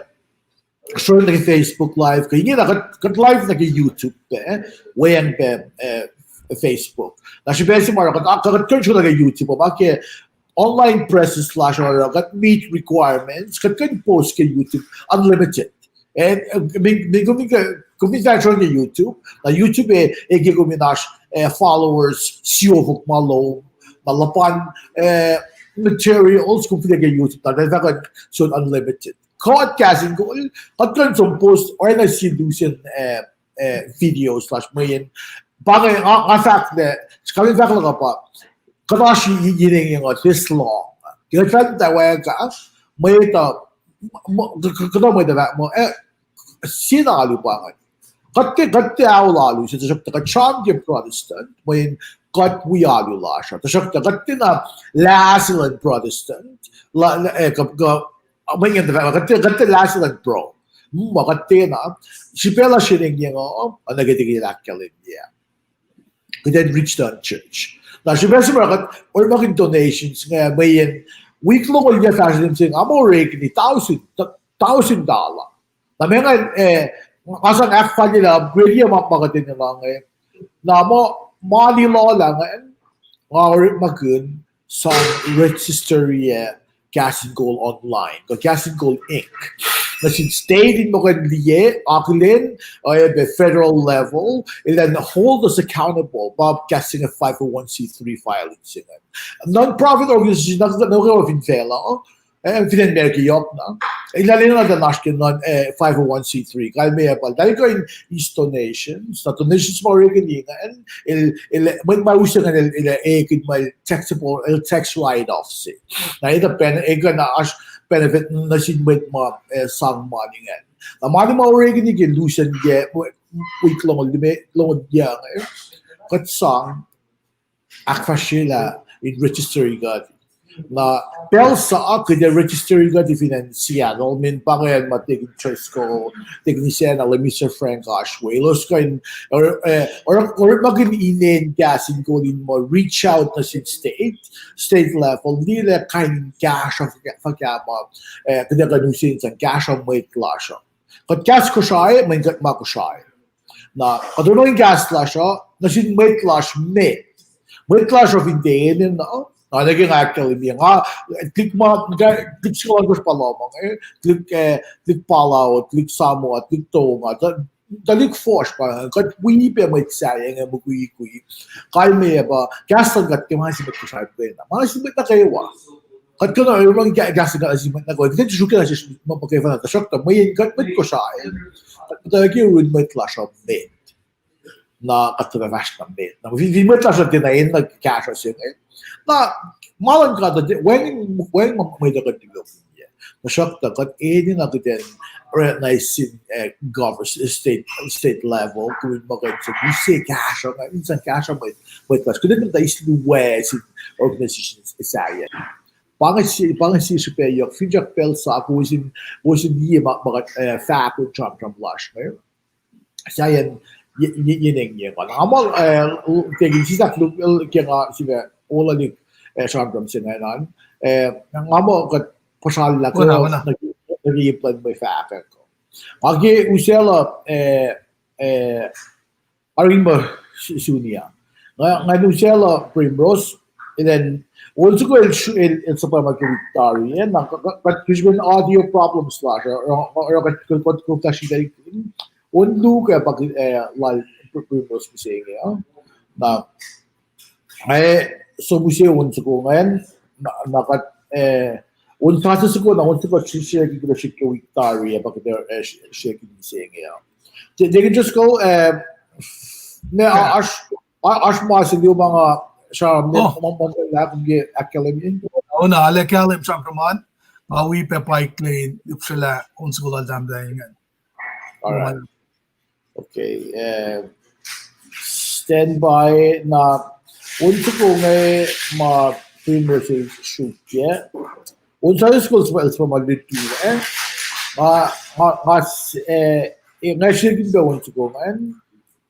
srol nuh ke Facebook Live, kuh inge na kuht, kuht live nuh ke YouTube pac, weacng pac, eh, Facebook. Na srihpac se ma oruh kuht, kuht kuh in srol nuh ke YouTube, ma ke online presence lasr oruh kuht meet requirements, kuht kuh in post ke YouTube unlimited. And, uh, min, min, kom in, kom in fahsr ke YouTube, na YouTube e, e ke kom in oasr, eh, followers siofok ma lom, na luhpan, eh, materials kom fin ke YouTube, na fahk kuht so unlimited. Kuht Kahs in Kol, kuht kuh in som post oacna sie lusen, eh, eh, videos lasr mweyen. Pa inge, nga, nga fahk lah, kalin fahk lah kuh pa, kuht oasr i-, i-, inen inge this long. Ke kuht fahk tawacka, mwet uh, m-, m-, k-, k-, kuhtuh mwet uh fahk muh, eh, sie na alu pa ingacn. Kuht tiac, kuht tiac aol alu se, tuhsruhktuh kuht sramsram ke Protestant, mweyen kuht wi alu lasr uh. Tuhsruhktuh kuht tiacna lah se luhn Protestant, la, la, eh, kuh, kuh, mweyen kuht tiac, kuht tiac lah se luhn pro. Ma kuht tiacna, srihpac lasr inen inge, uh, oacna ke tikin ahkkahlwemye, kuht in reach the unchurched. Na srihpac se ma kuht orekmakihn donations inge, mweyen wik longoul yuc fahsr se inge, nga muh orekeni thousand, thousand dollar. Na ma ingacn, eh, nga sang ahkfalyelah, upgrade-ye ma, ma kuht enenuh inge. Na muh, mani lula ingacn, nga orekmakihn sang register-ye Kahs in Kol online, kuh Kahs in Kol Inc. Nuh sin state in muh kuh in liye, akihlen, uh, at the federal level, elan hold us accountable, pa kahs se inge five oh one c three filing se inge. Non-profit organization, na, na, na, fin facluh, eh, fin acn America yohkna. Elan enenuh tuh oasr ke non, eh, five oh one c three. Kalmeyac pa, eltahl kuh in eis donations, na donations ma orekeni ingacn, el, el, mwet ma use ingacn el, el, el, el taxable, el tax write-off se. Na etuh pacna, el kuh na oasr, benefit nuh sin mwet ma, eh, sang mani ingacn. Na mani ma orekeni ke lusen ke, wik longoul lime, longoul yac inge, kuht sang ahkfahsryelah in registeri kuht. Na pacl sa kuht ac registeri kuht fin acn Seattle, men pa ingacn ma Deacon Driscoll, Deacon Isacna, Mister Frank Oshway, elos kuh in, or, eh, or, orekmakihn inen kahs in kol in muh reach out nuh sin state, state level, liye lah kain in kahsruh fuhkah ma, eh, kuht ac kuh in use in sang kahsruh mwet lasr uh. Kuht kahs Kosrae, mweyen kuht ma Kosrae. Na kuht ongoing kahs lasr uh nuh sin mwet lasr met. Mwet lasr uh fin tiac enenuh, na nuh ke nga ahkkahlwemye, nga, tuhlihk ma, tuhlihk singucul ohnkohsr pa lohm inge, tuhlihk, eh, tuhlihk Palau, tuhlihk Samoa, tuhlihk Tonga, tuh, tuhlihk fuhsr pa, kuht wi pac mwet sahyac inge mukwikwi. Kalmeyac pa kahs luhn God ke ma nuh sin mwet Kosrae pwacna, ma nuh sin mwet nuh kwewa. Kuht kuh in oruh kahs luhn God nuh sin mwet nuh kwewa, kuht in sruokyac nuh sesr muhkwena, tuhsruhktuh mweyen kuht mwet Kosrae, kuht muhta ke un mwet lasr uh met. Na kuht tuhfah fahsr na met. Na fin, fin mwet lasr uh tiacna enenuh kahsruh se inge, na ma luhn God uh, wacngihn, wacngihn mwet uh kuht in liye. Tuhsruhktuh kuht enenuh kuht in recognize sin, eh, government, state, state level, kom in muh kuht in sang use kahsruh, in sang kahsruh mwet, mwet lasr. Kuht in muhta eis luo sin organization sahyac. Pa inge sie, pa inge sie srihpac yohk, finsrak pacl sa kowos in, kowos in liye ma, ma kuht, eh, fahk in sramsram lasr inge. Sahyacn ye, ye, ye neng ye ngan. Nga muh, eh, tekin sislah luk, eh, ke nga sifilpac olwelah, eh, sramsram se ingacn an. Eh, nga muh kuht puhsrallah ke, na, na, na ke ip luhn mwe fahkwack. Nga ke usaclah, eh, eh, aring muh su-, sunia. Nga, nga usaclah Primrose, and then, on soko el, el, el suhpwacma ke wik tari, eh, na, kuht, kuht, kuht, audio problems lasr, or, or, kuht, kuht, kuht, kuht, on luo ke pa, eh, lal Primrose mihsenge, ah. Na, eh, so mihsenge on soko ingacn, na, na kuht, eh, on sasuc soko, na on soko srihsrihk kuht srihke wik tari, eh, pa kuht, eh, srihke mihsenge, ah. Te, te just go, eh, me, ah, oasr, oasr ma se luo ma nga sramsram, ma, ma, ma, lah kom ke ahkkahlwemye. Ona, arlac kahlwem sramsram an, nga wi pac paiklac in upsrwelah on soko lal tahmtahel ingacn. All right. Okay, eh, stand by na on soko inge ma Primrose sruokyac. On Sunday school sifilpac ma lutu, eh? Nga, nga, nga, eh, eh, nga srihke pac on soko ingacn,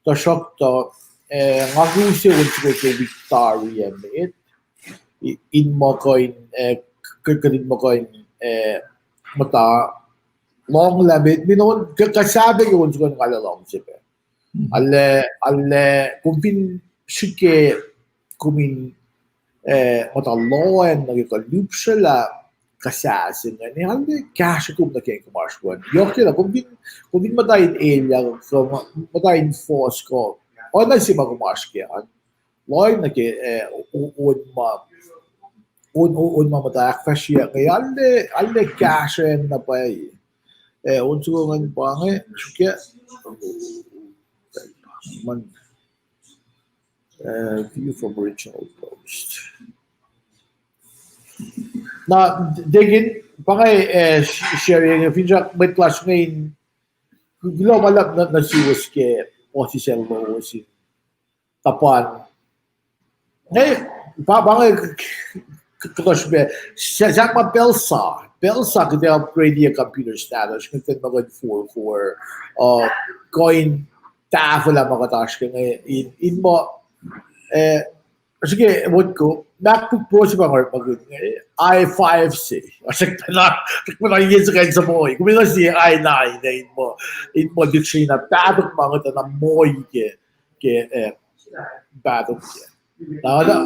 tuhsruhktuh, eh, nga ke use on soko ke wik tari emet, in muh kuh in, eh, kuh, kuh in muh kuh in, eh, muhta lohng lah met, min on, kuh, kuh sahp ke on soko nga lah lohng se pac. Arlac, arlac, kom fin srihke, kom in, eh, muhta lohacng nuh ke kuh lihpsrwelah kuh sasuc se ingacn, arlac kahsruh kom nuh ke kom oasr an. Yohk lah kom fin, kom fin muhta in elyah, kom muhta in fohs kuh, oacna se ma kom oasr ke an. Lohacng nuh ke, eh, o-, on ma, on, on, on ma muhta ahkfahsryeyuck inge, arlac, arlac kahsruh na pwacye. Eh, on soko ingacn pa inge, srihke, man, eh, view from original post. Na, Deacon, pa inge, eh, sh-, share inge, finsrak mwet lasr inge in, kuloh ma luhlahp nuh, nuh suwos ke ohsisacl lowos in tuhpan. Inge, pa, pa inge k-, k-, k-, kuhtuh srihpac, sa-, sahp ma pacl sa, pacl sa kuht ac upgrade-i computer status, kuht in muh kuh in four four, uh, kuh in tahfwelah ma kuht oasr ke inge, in, in muh, eh, srihke, motko, MacBook Pro se pa nga orekmakihn inge, i five se, srihke na, srihke na, yes, kuh in suhmuhi, kom in nuh sie i nine, in muh, in muh dictionary na pahtok ma inge tuh na muhi ke, ke, eh, pahtok ke. Na, na.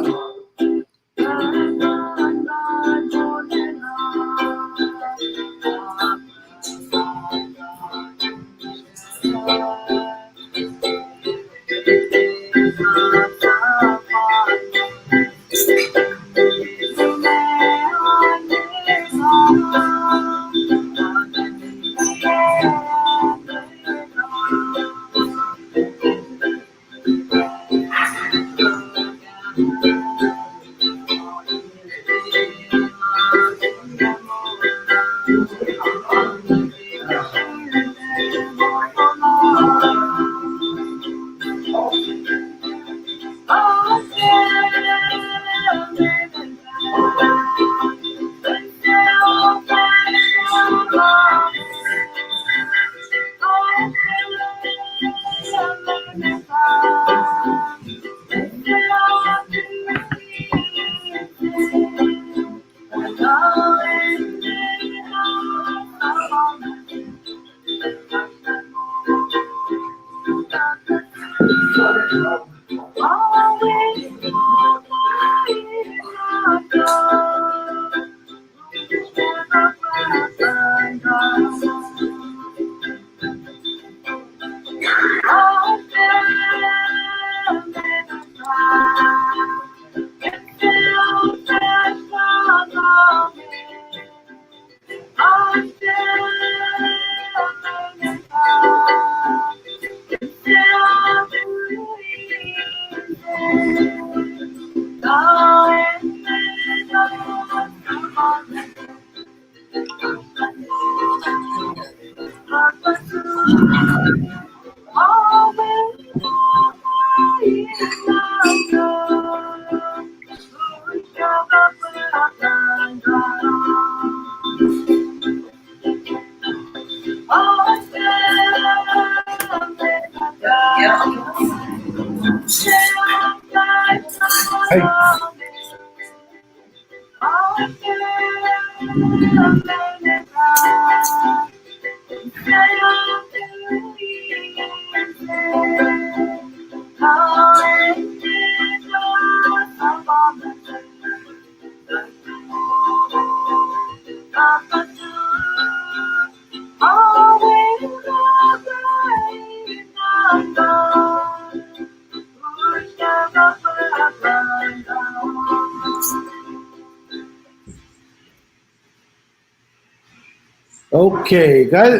Okay, kal,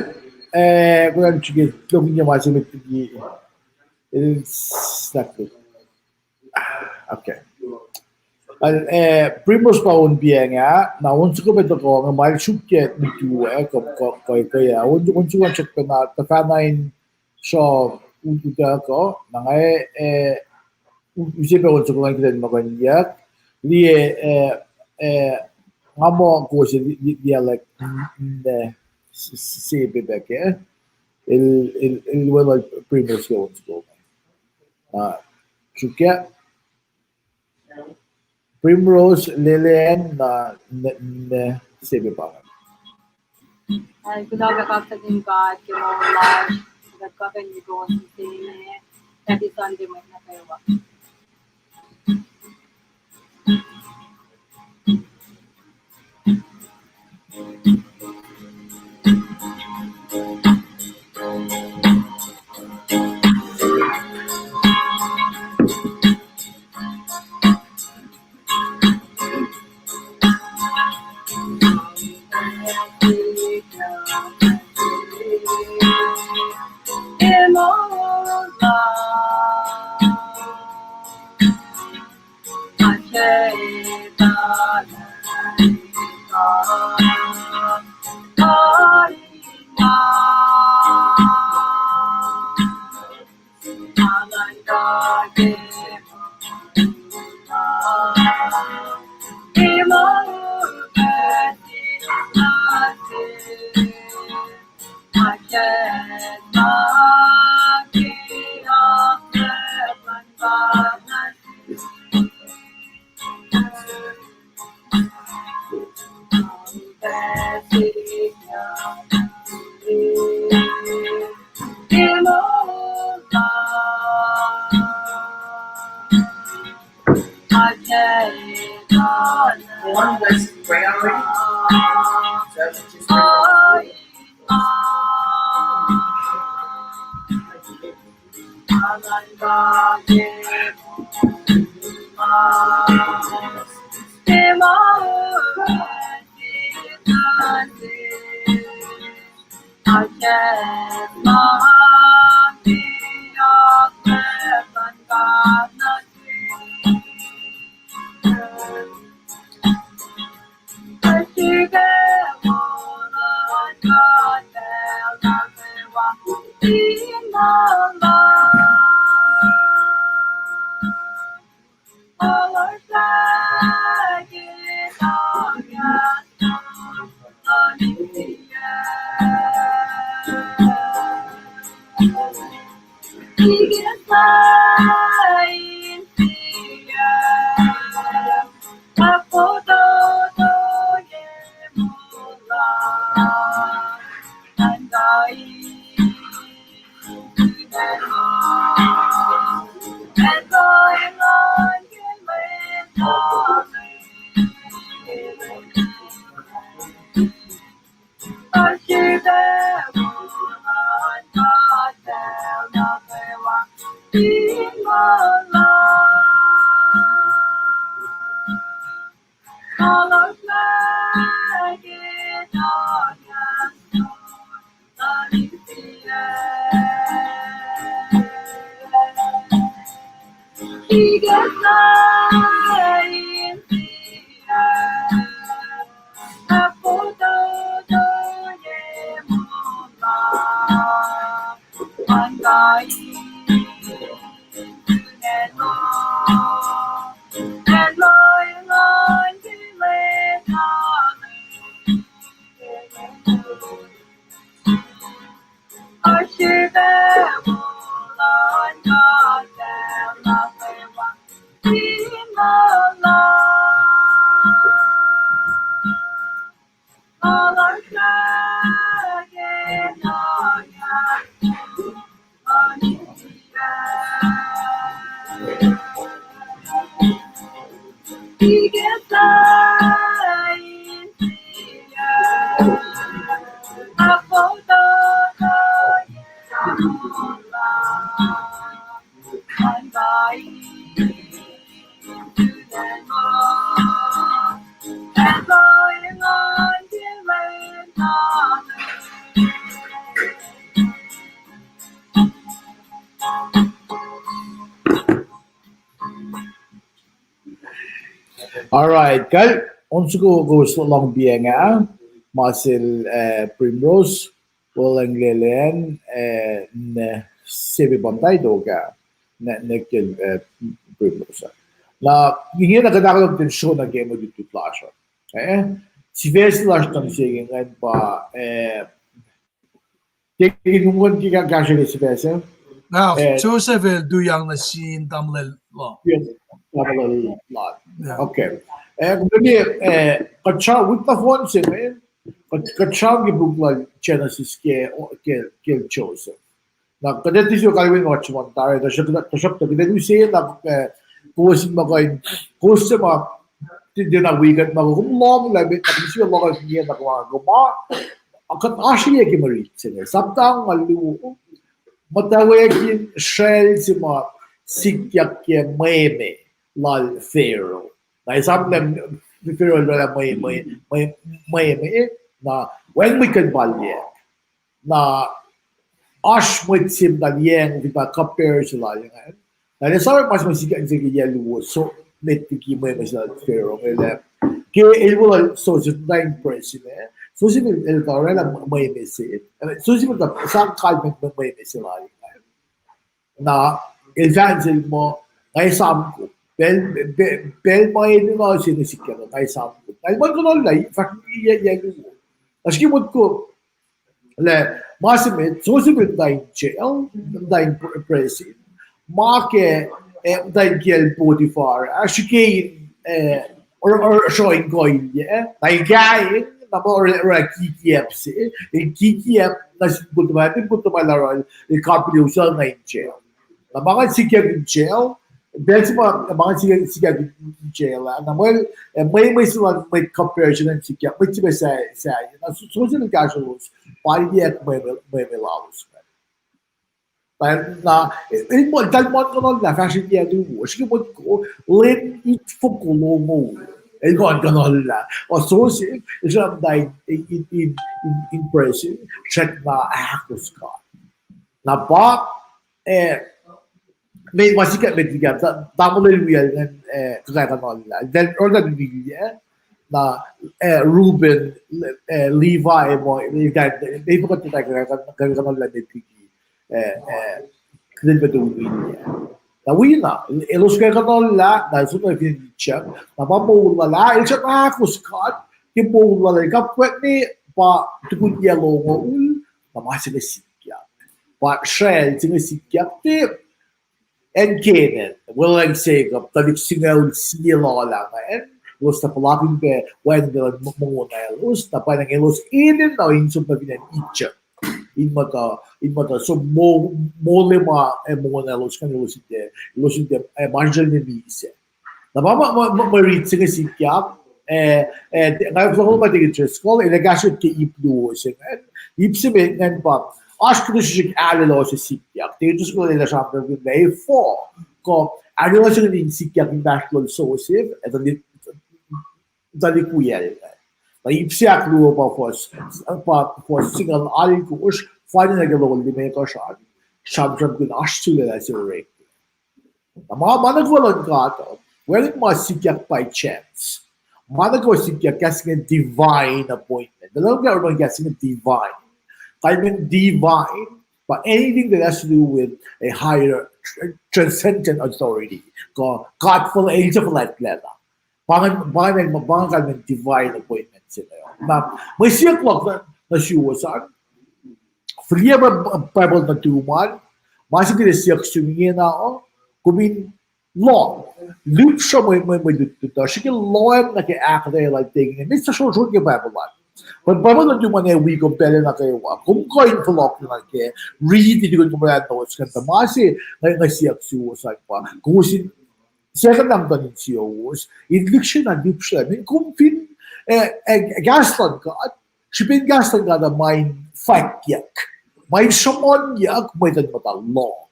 eh, kulan srihke lokinye ma se met liki, it's not good. Okay. Kal, eh, Primrose pa on piacng ah, na on soko met loko nge ma el suk ke mitu, eh, ko, ko, ko, ko, ya, on, on soko suk pacna, tuhfahna in sruh utuckuh ko, na nga, eh, u-, use pac on soko ngan kuhtuh in muhkuhnyuck. Liye, eh, eh, nga muh kowos liye, liye, liye, like, mm, mm, eh, s-, s-, se pac pac ke. El, el, el weluhl Primrose ke on soko. Ah, suk ke. Primrose, Lelen, na, ne, ne, se pac pa inge. Ac kuloh pac kaksakin God ke moul lasr, kuht kuh in nikos sine, Happy Sunday mwet nuh kwewa. One was prayer. So just All right, kal, on soko kowos lohng piacng ah, ma sel, eh, Primrose, Wolacng Lelen, eh, ne Sebe Bamtai Doka, ne, ne kel, eh, Primrose. Na, inge na kuht ahkolah in sroh nuh ke mwe lutlut lasr uh. Eh, sifac se lasr nuh se inge pa, eh, Ke in ungon ke kahsruh ke sifac se. Na, eh, Joseph el tuyak nuh sin tamuhlwel Lot. Yes, tamuhlwel Lot. Yeah. Okay. Eh, mwe, eh, kuht sramsram, wik nohfohn se inge, kuht, kuht sramsram ke puk lal Genesis ke, ke, ke Joseph. Na kuht ac tiac kalweni ma kuht sruhmuhn tari, tuhsruhk, tuhsruhk kuht ac use na, eh, kowos in ma kuh in, kowos se ma, tiac, tiacna wi kuht ma kuh, kom lohng lah, na kom sifil lohng lah, na kom ma, kuht oasr liye ke mwe rit se inge, sapta nga luo, muhtwacwacack in Israel se ma sikyak ke mweme lal Pharaoh. Na esam lah Pharaoh el oraclah mwe, mwe, mwe, mweme, na wacngihn mwet kuh in pal liye. Na oasr mwet se muhta liyacacng fin pa cupbearer se lal ingacn. Na el ac sramsram ma se ma sikyak nuh se ke yac luo, so met liki mweme se lal Pharaoh, el, ke el wo lal Joseph muhta in presin, eh, Joseph el, el tuh oraclah mweme se, eh, Joseph el tuh sang kalmac mweme se lal ingacn. Na el fahk sel muh, nga esam kom. Pacl, pacl, pacl ma enenuh se inge sikyak, nga esam kom. Na el muhlkuhnlah, fahk yac, yac luo. Na srihke motko, lah, ma se met, Joseph el muhta in jail, muhta in pr-, presin. Ma ke, eh, muhta in kiyacl Potiphar, ah, srihke in, eh, or, or, sroin koilya, na el kain, na ma or, or kikiyacp se, el kikiyacp, na sin Potiphar, na Potiphar el oruh, el kapilyo sel na in jail. Na ma ngacn sikyak in jail, pacl se ma, ma ngacn sikyak, sikyak in jail, ah, na mwel, eh, mweme se lal mwet cupbearer se ingacn sikyak, mwet se ma sa, sa, na so, so se el kahsrwelos, pal liye mweme, mweme lalos. Na, na, el, el muh, tal muhlkuhnlah, fahsr yac luo, srihke motko, lwen itfoko longoul, el muhlkuhnlah. O Joseph, el sramsram in, in, in, in, in presin, srackna ahkos God. Na pa, eh, me ma sikyak met liki ah, ta-, tamuhlwel wiyacl ingacn, eh, kuh kuhkuhnuhllah. Then, oraclah nilyac, na, eh, Reuben, eh, Levi, eh, muh, eh, kuh, eh, me fokot ta kuh kuhkuhnuhllah met liki, eh, eh, kuhtuh met uh nilyac. Na wi na, elos kuhkuhnuhllah, na elos fin ijak, na pa moul lal ah, el srackna ahkos God ke moul lal ah, el kapkapwack me pa tukun yac longoul, na ma se inge sikyak. Pa sracl se inge sikyak, te, acn Canaan, Wolacng Jacob, tuhlihk singucul sie lal ah ingacn, elos tuh puhlakihn pac wacngihnlac luhn mongo naclos, na pa ingacn elos enenuh in som nuh fin acn Egypt. In muhta, in muhta som mo-, moli ma, eh, mongo naclos ingacn elos in tiac, elos in tiac, eh, ma srihsrihk ne misac. Na pa ma, ma, ma, ma rit se inge sikyak, eh, eh, te-, nga fahk ma Deacon Driscoll, el ac kahsruh ke ip luo se ingacn, ip se met ingacn pa, Oasr kuhtuh srihsrihk ahluhkwelah sikyak. Tikin Driscoll el sramsramkihn lah efuh kuh ahluhkwelah sikyak inmahsrlol Joseph, ac tuh li-, tuh likwiyacl. Na ip se ahkluo pa fuhs, pa fuhs singucul alkosr, fani nuh ke longoul limekohsr an, sramsramkihn oasr sulaclah se orek. Na ma, ma nuh kwewa luhn God uh, wacngihn ma sikyak by chance. Ma nuh kwewa sikyak kahs inge divine appointment. Tuh luhngse oruh kahs inge divine. Kalmen divine, but anything that has to do with a higher, tr-, transcendent authority. Kuh God fuhl-, el se fuhlwactlacna. Pa inge, pa inge, pa inge kalmen divine appointment se inge. Na mwe siyuck luhk nuh suwos an, fihliyac Bible nuhtum an, ma se kuht ac siyuck sum ingena uh, kom in lohng, lihpsruh mwe, mwe, mwe lutlut uh, srihke lohacng nuh ke ahkuhtweyac lal David, mihs srohsrohk ke Bible an. But Bible nuhtum an ac wi kom pacl nuh kwewa, kom kuh in fohlohk nuh ke, riti tukun kom oraclah notes ingacn, tuh ma se nga, nga siyuck suwos an pa, kowos in, second lang tuh in siyowos in lihksreni lihpsruh, mean kom fin, eh, eh, kahs luhn God, srihpen kahs luhn God uh ma in fwackyuck, ma in sruhmuhnyuck mwet in muhta lohng.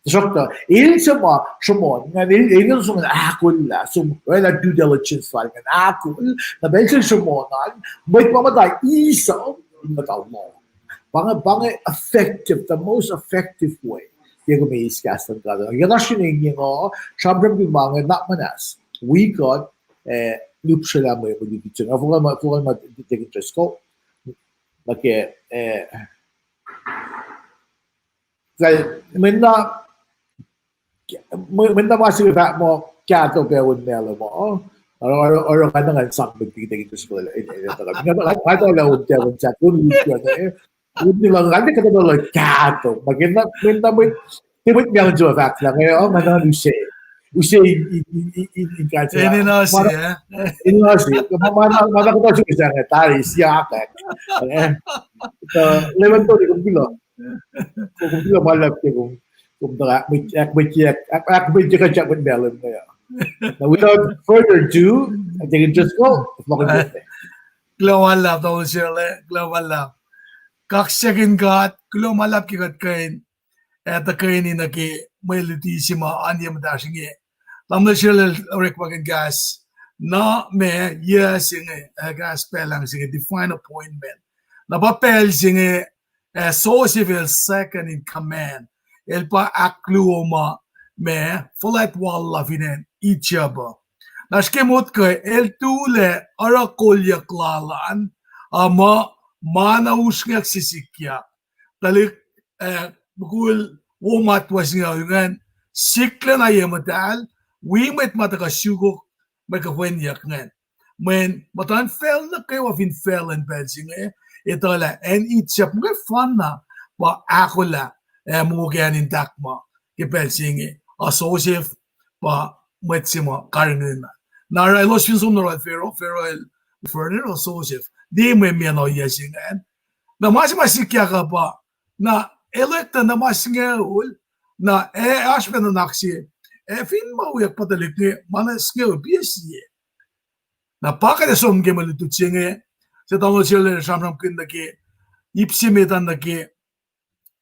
Tuhsruhktuh el se ma sruhmuhn, ingacn el, el som ahkolah, som oraclah due diligence lal ingacn ahkol, na pacl se sruhmuhn an, mwet ma muhta eis uh in muhta lohng. Pa inge, pa inge effective, the most effective way ke kom eis kahs luhn God. Ke oasr inge, inge nga sramsramkihn ma inge, not muhnahs, wi kuht, eh, lihpsrelah mwe, mwe lutlut se inge. Fohlohk ma, fohlohk ma Deacon Driscoll nuh ke, eh, kal, mweyen na, mweyen na ma se fahk muh kahto pac on mahlwem uh, oruh, oruh, oruh nga na ngan sang mwet Deacon Driscoll, eh, eh, eh, nga, nga, nga tuh lah on Deacon Jack, on, on, eh, on, nga na kuhtuh lah kahto, ma ke na, mweyen na mwet, ke mwet meac se fahk lah, eh, oh, nga na use, use in, in, in, in, in kahto. In, in use, eh? In use. Ma, ma, ma, ma, ma, kuhtuh srihsrihk se inge, tari, siak, eh. Eh, Leman Tony, kom kuloh. Kom, kom kuloh ma luhlahp ke kom, kom tuh ahkmwet-, ahkmwetye, ahk-, ahkmwetye kuht sahk mwet mahlwem inge uh. Now, without further ado, I think it just go. Kuloh ma luhlahp, Doctor Shirley, kuloh ma luhlahp. Kaksakihn God, kuloh ma luhlahp ke kuht kuh in, eh, tuhkweni nuh ke mwe luti se ma oan ye muhtahsr inge. Tamuhlwel Shirley orekmakihn kahs, na ma yac se inge, eh, kahs pahluh se inge, divine appointment. Na pa pacl se inge, eh, Joseph el second in command. El pa ahkluo ma, ma fuhlwact wal la fin acn Egypt uh. Na srihke motko el tulac oruh kolyuck lal an, a muh ma na usrnguck se sikyak. Tuhlihk, eh, mukul wo matwac se inge ingacn, siklacna ye muhtahl, wi mwet ma tuhkuh sukok mwe kuhfwenyuck ingacn. Mweyen muhtuhnfacl nuh kwewa fin facluh in pacl se inge, etuh lah acn Egypt muhkwena pa ahkolah, eh, mongo ke acn in tahk ma ke pacl se inge, a Joseph pa mwet se ma karihngihn. Na oruh elos fin som nuh yohrohl Pharaoh, Pharaoh el refer nuh yohrohl Joseph, liye mwe meac na ohiyac se ingacn. Na ma se ma sikyak uh pa, na el etuh na ma singucul, na ac oasr pac nuhnak se, ac fin ma wiyuck pa tuhlihk inge, ma na singucul, piac sie. Na pa kuht ac som ke mwe lutlut se inge, se Tamuhlwel Shirley sramsramkihn nuh ke, ip se met an nuh ke,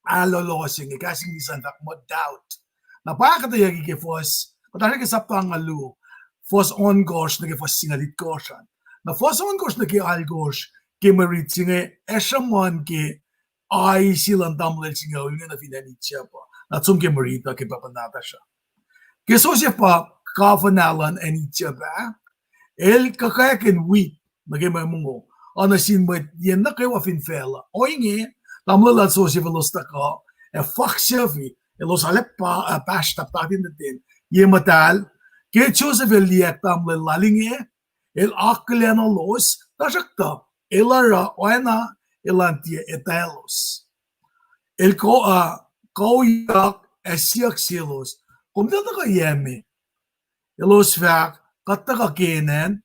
ahlolo se inge, kahs Inglis an fahk muh doubt. Na pa ahkuhtweyucki ke fuhs, kuht oasr ke sapta nga luo, fuhs ohnkohsr nuh ke fuhs singucul itkohsr an. Na fuhs ohnkohsr nuh ke alkohsr ke mwe rit se inge, ac sruhmuhn ke aisi luhn tamuhlwel singucul inge nuh fin acn Egypt uh. Na som ke mwe rit uh ke pahpah nahtuhsr uh. Ke Joseph pa governor luhn acn Egypt ah, el kuhkakihn wheat nuh ke mwe mongo, oacna sin mwet yen nuh kwewa fin facluh. Ohinge, tamuhlwel lal Joseph elos tuhkuh, ac faksufi, elos arlac pa, ah, pahsrtap tatin nuh ten, ye muhtahl, ke Joseph el liye tamuhlwel lal inge, el akihlenuhlos, tuhsruhktuh, el oruh oacna elan tiac etwaclos. El ko-, ah, koyak ac siyuck selos, kom tiac tuhkuh yac me? Elos fahk, kuht tuhkuh ke inen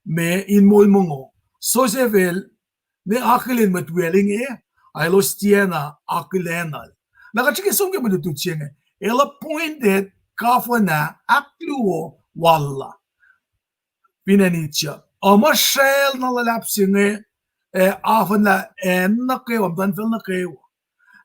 me in moul mongo. Joseph el ne akihlen mwet wiyacl inge, a elos tiacna akihlenuhl. Na kuht srihke som ke mwe lutlut se inge, el appointed governor ahkluo wal la fin acn Egypt. Ac muhsrael na luhlahp se inge, eh, afuhnlah acn nuh kwewa, muhtuhnfacl nuh kwewa.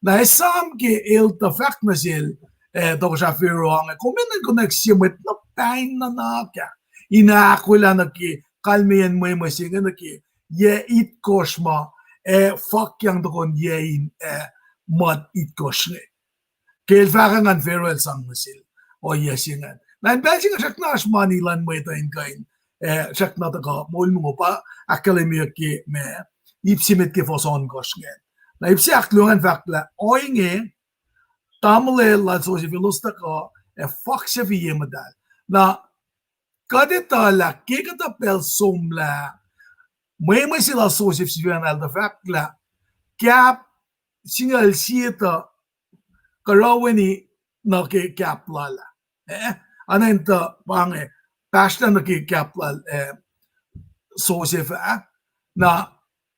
Na esam ke el tuh fahk nuh sel, eh, tohkohsrah Pharaoh inge, kom enenuh in konwacack sie mwet na pain nuhnak ah in ahkolah nuh ke kalmeyacn mwemwe se inge nuh ke yac itkohsr ma, eh, fakyang tokon yac in, eh, mut itkohsr inge. Ke el fahk ngan Pharaoh el sang nuh sel ohiyac se ingacn. Na in pacl se inge srackna oasr mani luhn mwet uh in kuh in, eh, srackna tuhkuh moul mongo pa ahkkahlwemyeyuck ke ma, ip se met ke fuhs ohnkohsr ingacn. Na ip se ahkluo ingacn fahk lah ohinge, tamuhlwel lal Joseph elos tuhkuh, ac faksafiye muhtahl. Na kuht etuh lah ke kuhtuh pacl somlah, mwemwe se lal Joseph sifacna el tuh fahk lah kap singucul sie tuh kuhruhweni nuh ke kap lal ah. Eh, anan tuh pa inge, pahsrlah nuh ke kap lal, eh, Joseph ah. Na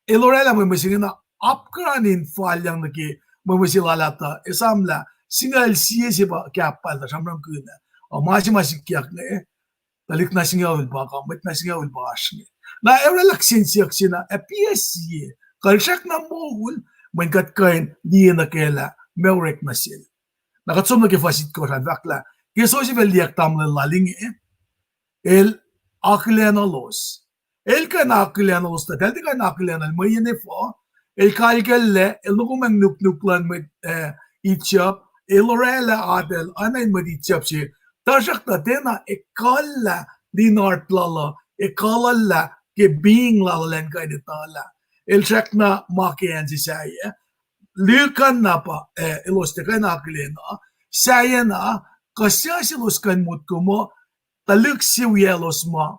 el oraclah mwemwe se inge na apkuhran in falyang nuh ke mwemwe se lal ah tuh esamlah singucul sie se pa kap lal tuh sramsramkihn ah. Ac ma se ma sikyak inge, tuhlihk na singucul pa kuh mwet na singucul pa oasr inge. Na oraclah kihsen siyuck se na, ac piac sie, kuh el srackna moul, mweyen kuht kuh in liye nuh kac lah ma orek nuh sel. Na kuht som nuh ke fuhs itkohsr an fahk lah ke Joseph el liyacack tamuhlwel lal inge, el akihlenuhlos. El kuh in akihlenuhlos tuh, eltahl tiac kuh in akihlenuhl mweyen efuh, el kalkallac, el nokomacng nuknuk luhn mwet, eh, Egypt, el oraclah atacl oacna in mwet Egypt se, tuhsruhktuh tiacna ekuhllah linart lal uh, ekuhllah ke being lal uh elan kuh in etuhlah. El srackna ma ke acn se sahyac. Lihkacna pa, eh, elos tiac kuh in akihlen uh, sahyacna, kuh suc selos kuh in motko muh, tuhlihk se wiyaclos ma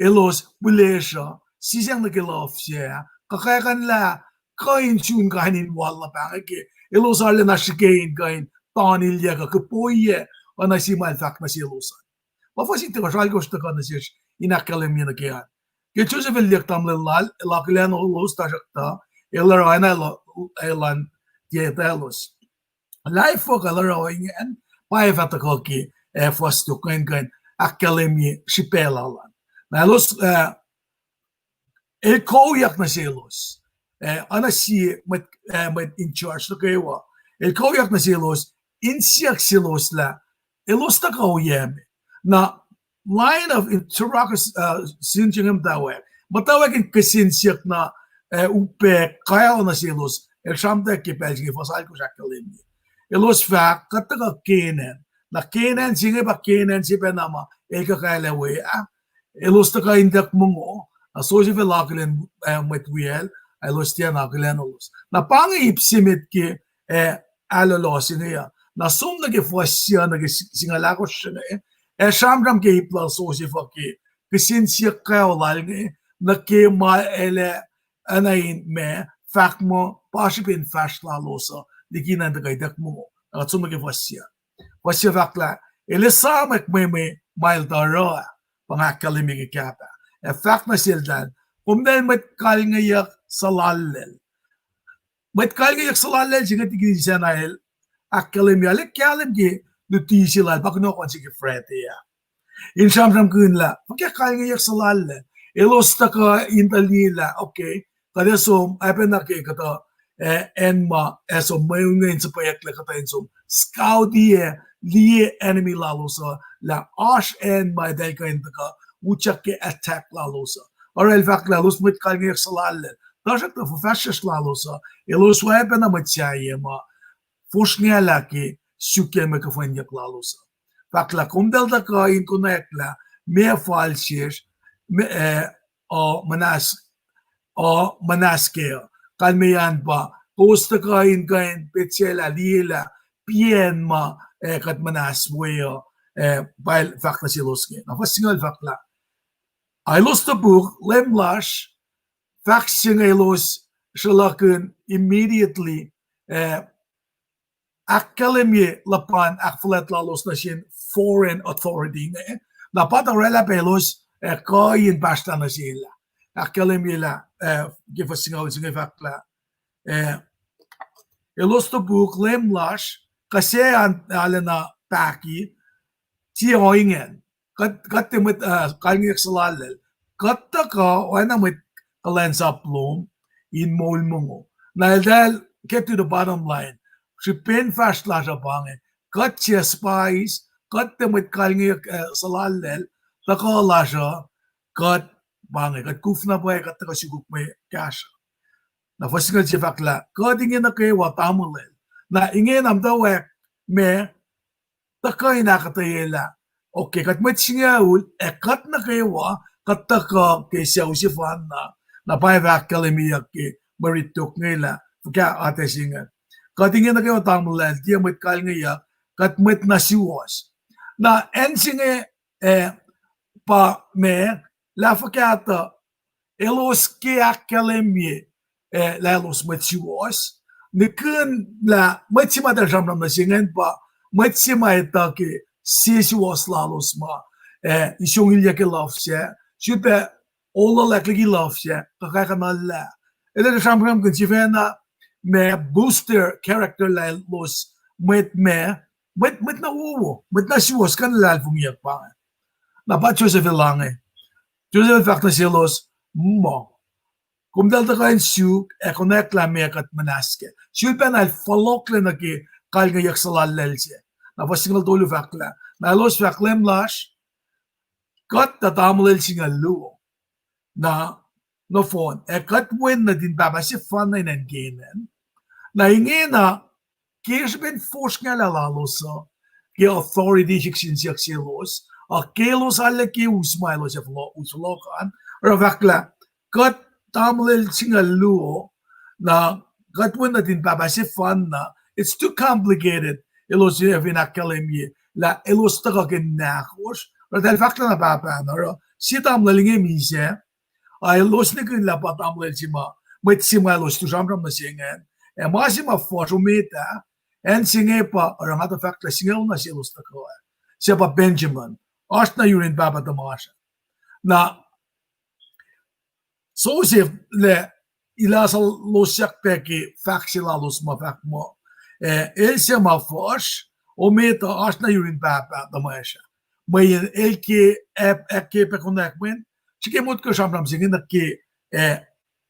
elos pihlesruh sisacng nuh ke luhf se ah, kuh kwackuhnlah kuh in sun kain in wal luhpah inge ke elos arulacna srihke in kuh in tanilyac kuh kuhpoiyac oacna sie ma el fahk nuh selos an. Pa fuhs itkohsr, alkosr tuhkuh nuh sesr in ahkkahlwemye nuh ke an. Ke Joseph el liyacack tamuhlwel lal, el akihlenuhlos, tuhsruhktuh el oruh oacna elan tiac etwaclos. Lah efuh kuh el oruh ingacn, pa ac fah tuhkuh ke, eh, fuhs tok ingacn kuh in ahkkahlwemye srihpac lal an. Na elos, eh, el koyak nuh selos, eh, oacna sie mwet, eh, mwet in charge nuh kwewa. El koyak nuh selos, insiyuck selos lah elos tuhkuh oyac me. Na line of interrogation, uh, sin se inge muhtwacwacack. Muhtwacwacack in kihsen siyuck na, eh, upac kwewa nuh selos, el sramtweack ke pacl se inge fuhs alkosr ahkkahlwemye. Elos fahk, kuht tuhkuh Canaan. Na Canaan se inge pa Canaan se pacna ma el kuh kaclac we ah. Elos tuhkuh in tuck mongo, na Joseph el akihlen, eh, mwet wiyacl, elos tiacna akihlenuhlos. Na pa inge ip se met ke, eh, ahlolos inge uh. Na som nuh ke fuhs se nuh ke singucul ahkosr inge, ac sramsram ke ip lal Joseph uh ke kihsen siyuck kwewa lal inge, nuh ke ma el ac, oacna in ma, fahk muh pa srihpen fahsr lalos uh likina in tuhkuh ituck mongo. Na kuht som nuh ke fuhs se. Fuhs se fahk lah, el esamwack mwemwe ma el tuh oruh ah, pa nga ahkkahlwemye ke kap ah, ac fahk nuh seltahl, komtacl mwet kalngeyuck suhlallacl. Mwet kalngeyuck suhlallacl se inge tikin sacna el ahkkahlwemye, el kahlwem ke luti se lal pa kunohkohn se ke Friday ah in sramsramkihn lah fuhkah kalngeyuck suhlallacl. Elos tuhkuh in tuh liye lah, okay, kuht ac som, oacpacna ke kuhtuh, eh, acn ma ac som mweun inge in suhpweyucklac, kuhtuh in som scoutiyac, liye enemy lalos uh, lah oasr acn ma eltahl kuh in tuhkuh utyak ke attack lalos uh. Oruh el fahk lah elos mwet kalngeyuck suhlallacl, tuhsruhktuh fuhfahsryucsr lalos uh, elos oacpacna mwet sahyac ma fosrngahlah ke suk ke mwe kuhfwenyuck lalos uh. Fahk lah komtacl tuhkuh in konwacack lah meac fal sesr, me, eh, uh, muhnahs uh, muhnahs kac uh. Kalmeyac an pa, kowos tuhkuh in kuh in petsac lah liye lah piacn ma, eh, kuht muhnahs we uh, eh, pa el fahk nuh selos inge. Na fuhs singucul fahk lah, a elos topuk, Leum lasr, fahk se inge elos sruhlahkihn immediately, eh, ahkkahlwemye luhpan ahkfuhlwact lalos nuh sin foreign authority inge. Na pa tuh oraclah pac elos, eh, kuh in pahsrlah nuh sel ah. Ahkkahlwemye lah, eh, ke fuhs singucul se inge fahk lah, eh, elos topuk, Leum lasr, kuh se an arulacna pahki, tiac ohinge. Kuht, kuht tiac mwet, uh, kalngeyuck suhlallacl. Kuht tuhkuh oacna mwet kuhlwacnsap lom in moul mongo. Na eltahl get to the bottom line. srihpen fahsr lasr uh pa inge. Kuht suc spies, kuht tiac mwet kalngeyuck, eh, suhlallacl, tuhkuh lasr uh, kuht pa inge, kuht kuf na pwacye, kuht tuhkuh sukuk mwe kahsruh. Na fuhs singucul se fahk lah, kuht inge nuh kwewa tamuhlwel. Na inge na muhtwacwacack ma tuhkuh in ahkuhtweyac lah, okay, kuht mwet singucul, ac kuht nuh kwewa, kuht tuhkuh ke sucu sefanna, na pa fah ahkkahlwemyeyuck ke mwe rit tok inge lah fuhkah atac se inge. Kuht inge nuh kwewa tamuhlwel, tiac mwet kalngeyuck, kuht mwet na suwohs. Na acn se inge, eh, pa ma, lah fuhkah tuh, elos ke ahkkahlwemye, eh, lah elos mwet suwohs. Nihkihn lah mwet se ma eltahl sramsram nuh se ingacn pa mwet se ma etuh ke sesuwohs lalos ma, eh, isongilyac ke luhf sac, sulpac olwelack liki luhf sac, kuhkakuhnuhllah. Eltahl sramsramkihn sifacna ma booster character lah elos mwet ma, mwet, mwet na wowo, mwet na suwohs kuh in luhlahlfongiyuck pa inge. Na pa Joseph el ange. Joseph el fahk nuh selos, muh, komtahl tuhkuh in suk ac konwacack lah meac kuht muhnahs kac. Sulpacna el fohlohklac nuh ke kalngeyuck suhlallacl se. Na fuhs singucul tolu fahk lah, na elos fahk, Leum lasr, kuht tuh tamuhlwel singucul luo. Na nohfohn, ac kuht wen nuhtin pahpah sefanna in acn Canaan. Na ingena, ke srihpen fosrngahlah lalos uh, ke authority sik sin siyuck selos, a ke elos arlac ke us ma elos ac fohlo-, us fohlohk an, oruh fahk lah, kuht tamuhlwel singucul luo, na kuht wen nuhtin pahpah sefanna, it's too complicated, elos ac fin ahkkahlwemye lah elos tuhkuh ke nahkohsr, oruh eltahl fahk lah na pahpah na, oruh sie tamuhlwel inge misac, a elos nihkihn lah pa tamuhlwel se ma, mwet se ma elos tu sramsram nuh se ingacn. Ac ma se ma fuhsr omet ah, acn se inge pa oruh nga tuh fahk lah singucul na selos tuhkuh ah, suc pa Benjamin, oasr na yurin pahpah tuhmasr. Na Joseph lah ilasa losyak pac ke fahk se lalos ma fahk muh, eh, el suc ma fuhsr omet uh oasr na yurin pahpah tuhmasr ah. Mweyen el ke, ac, ac ke pac konwacack mweyen, srihke motko sramsram se inge nuh ke, eh,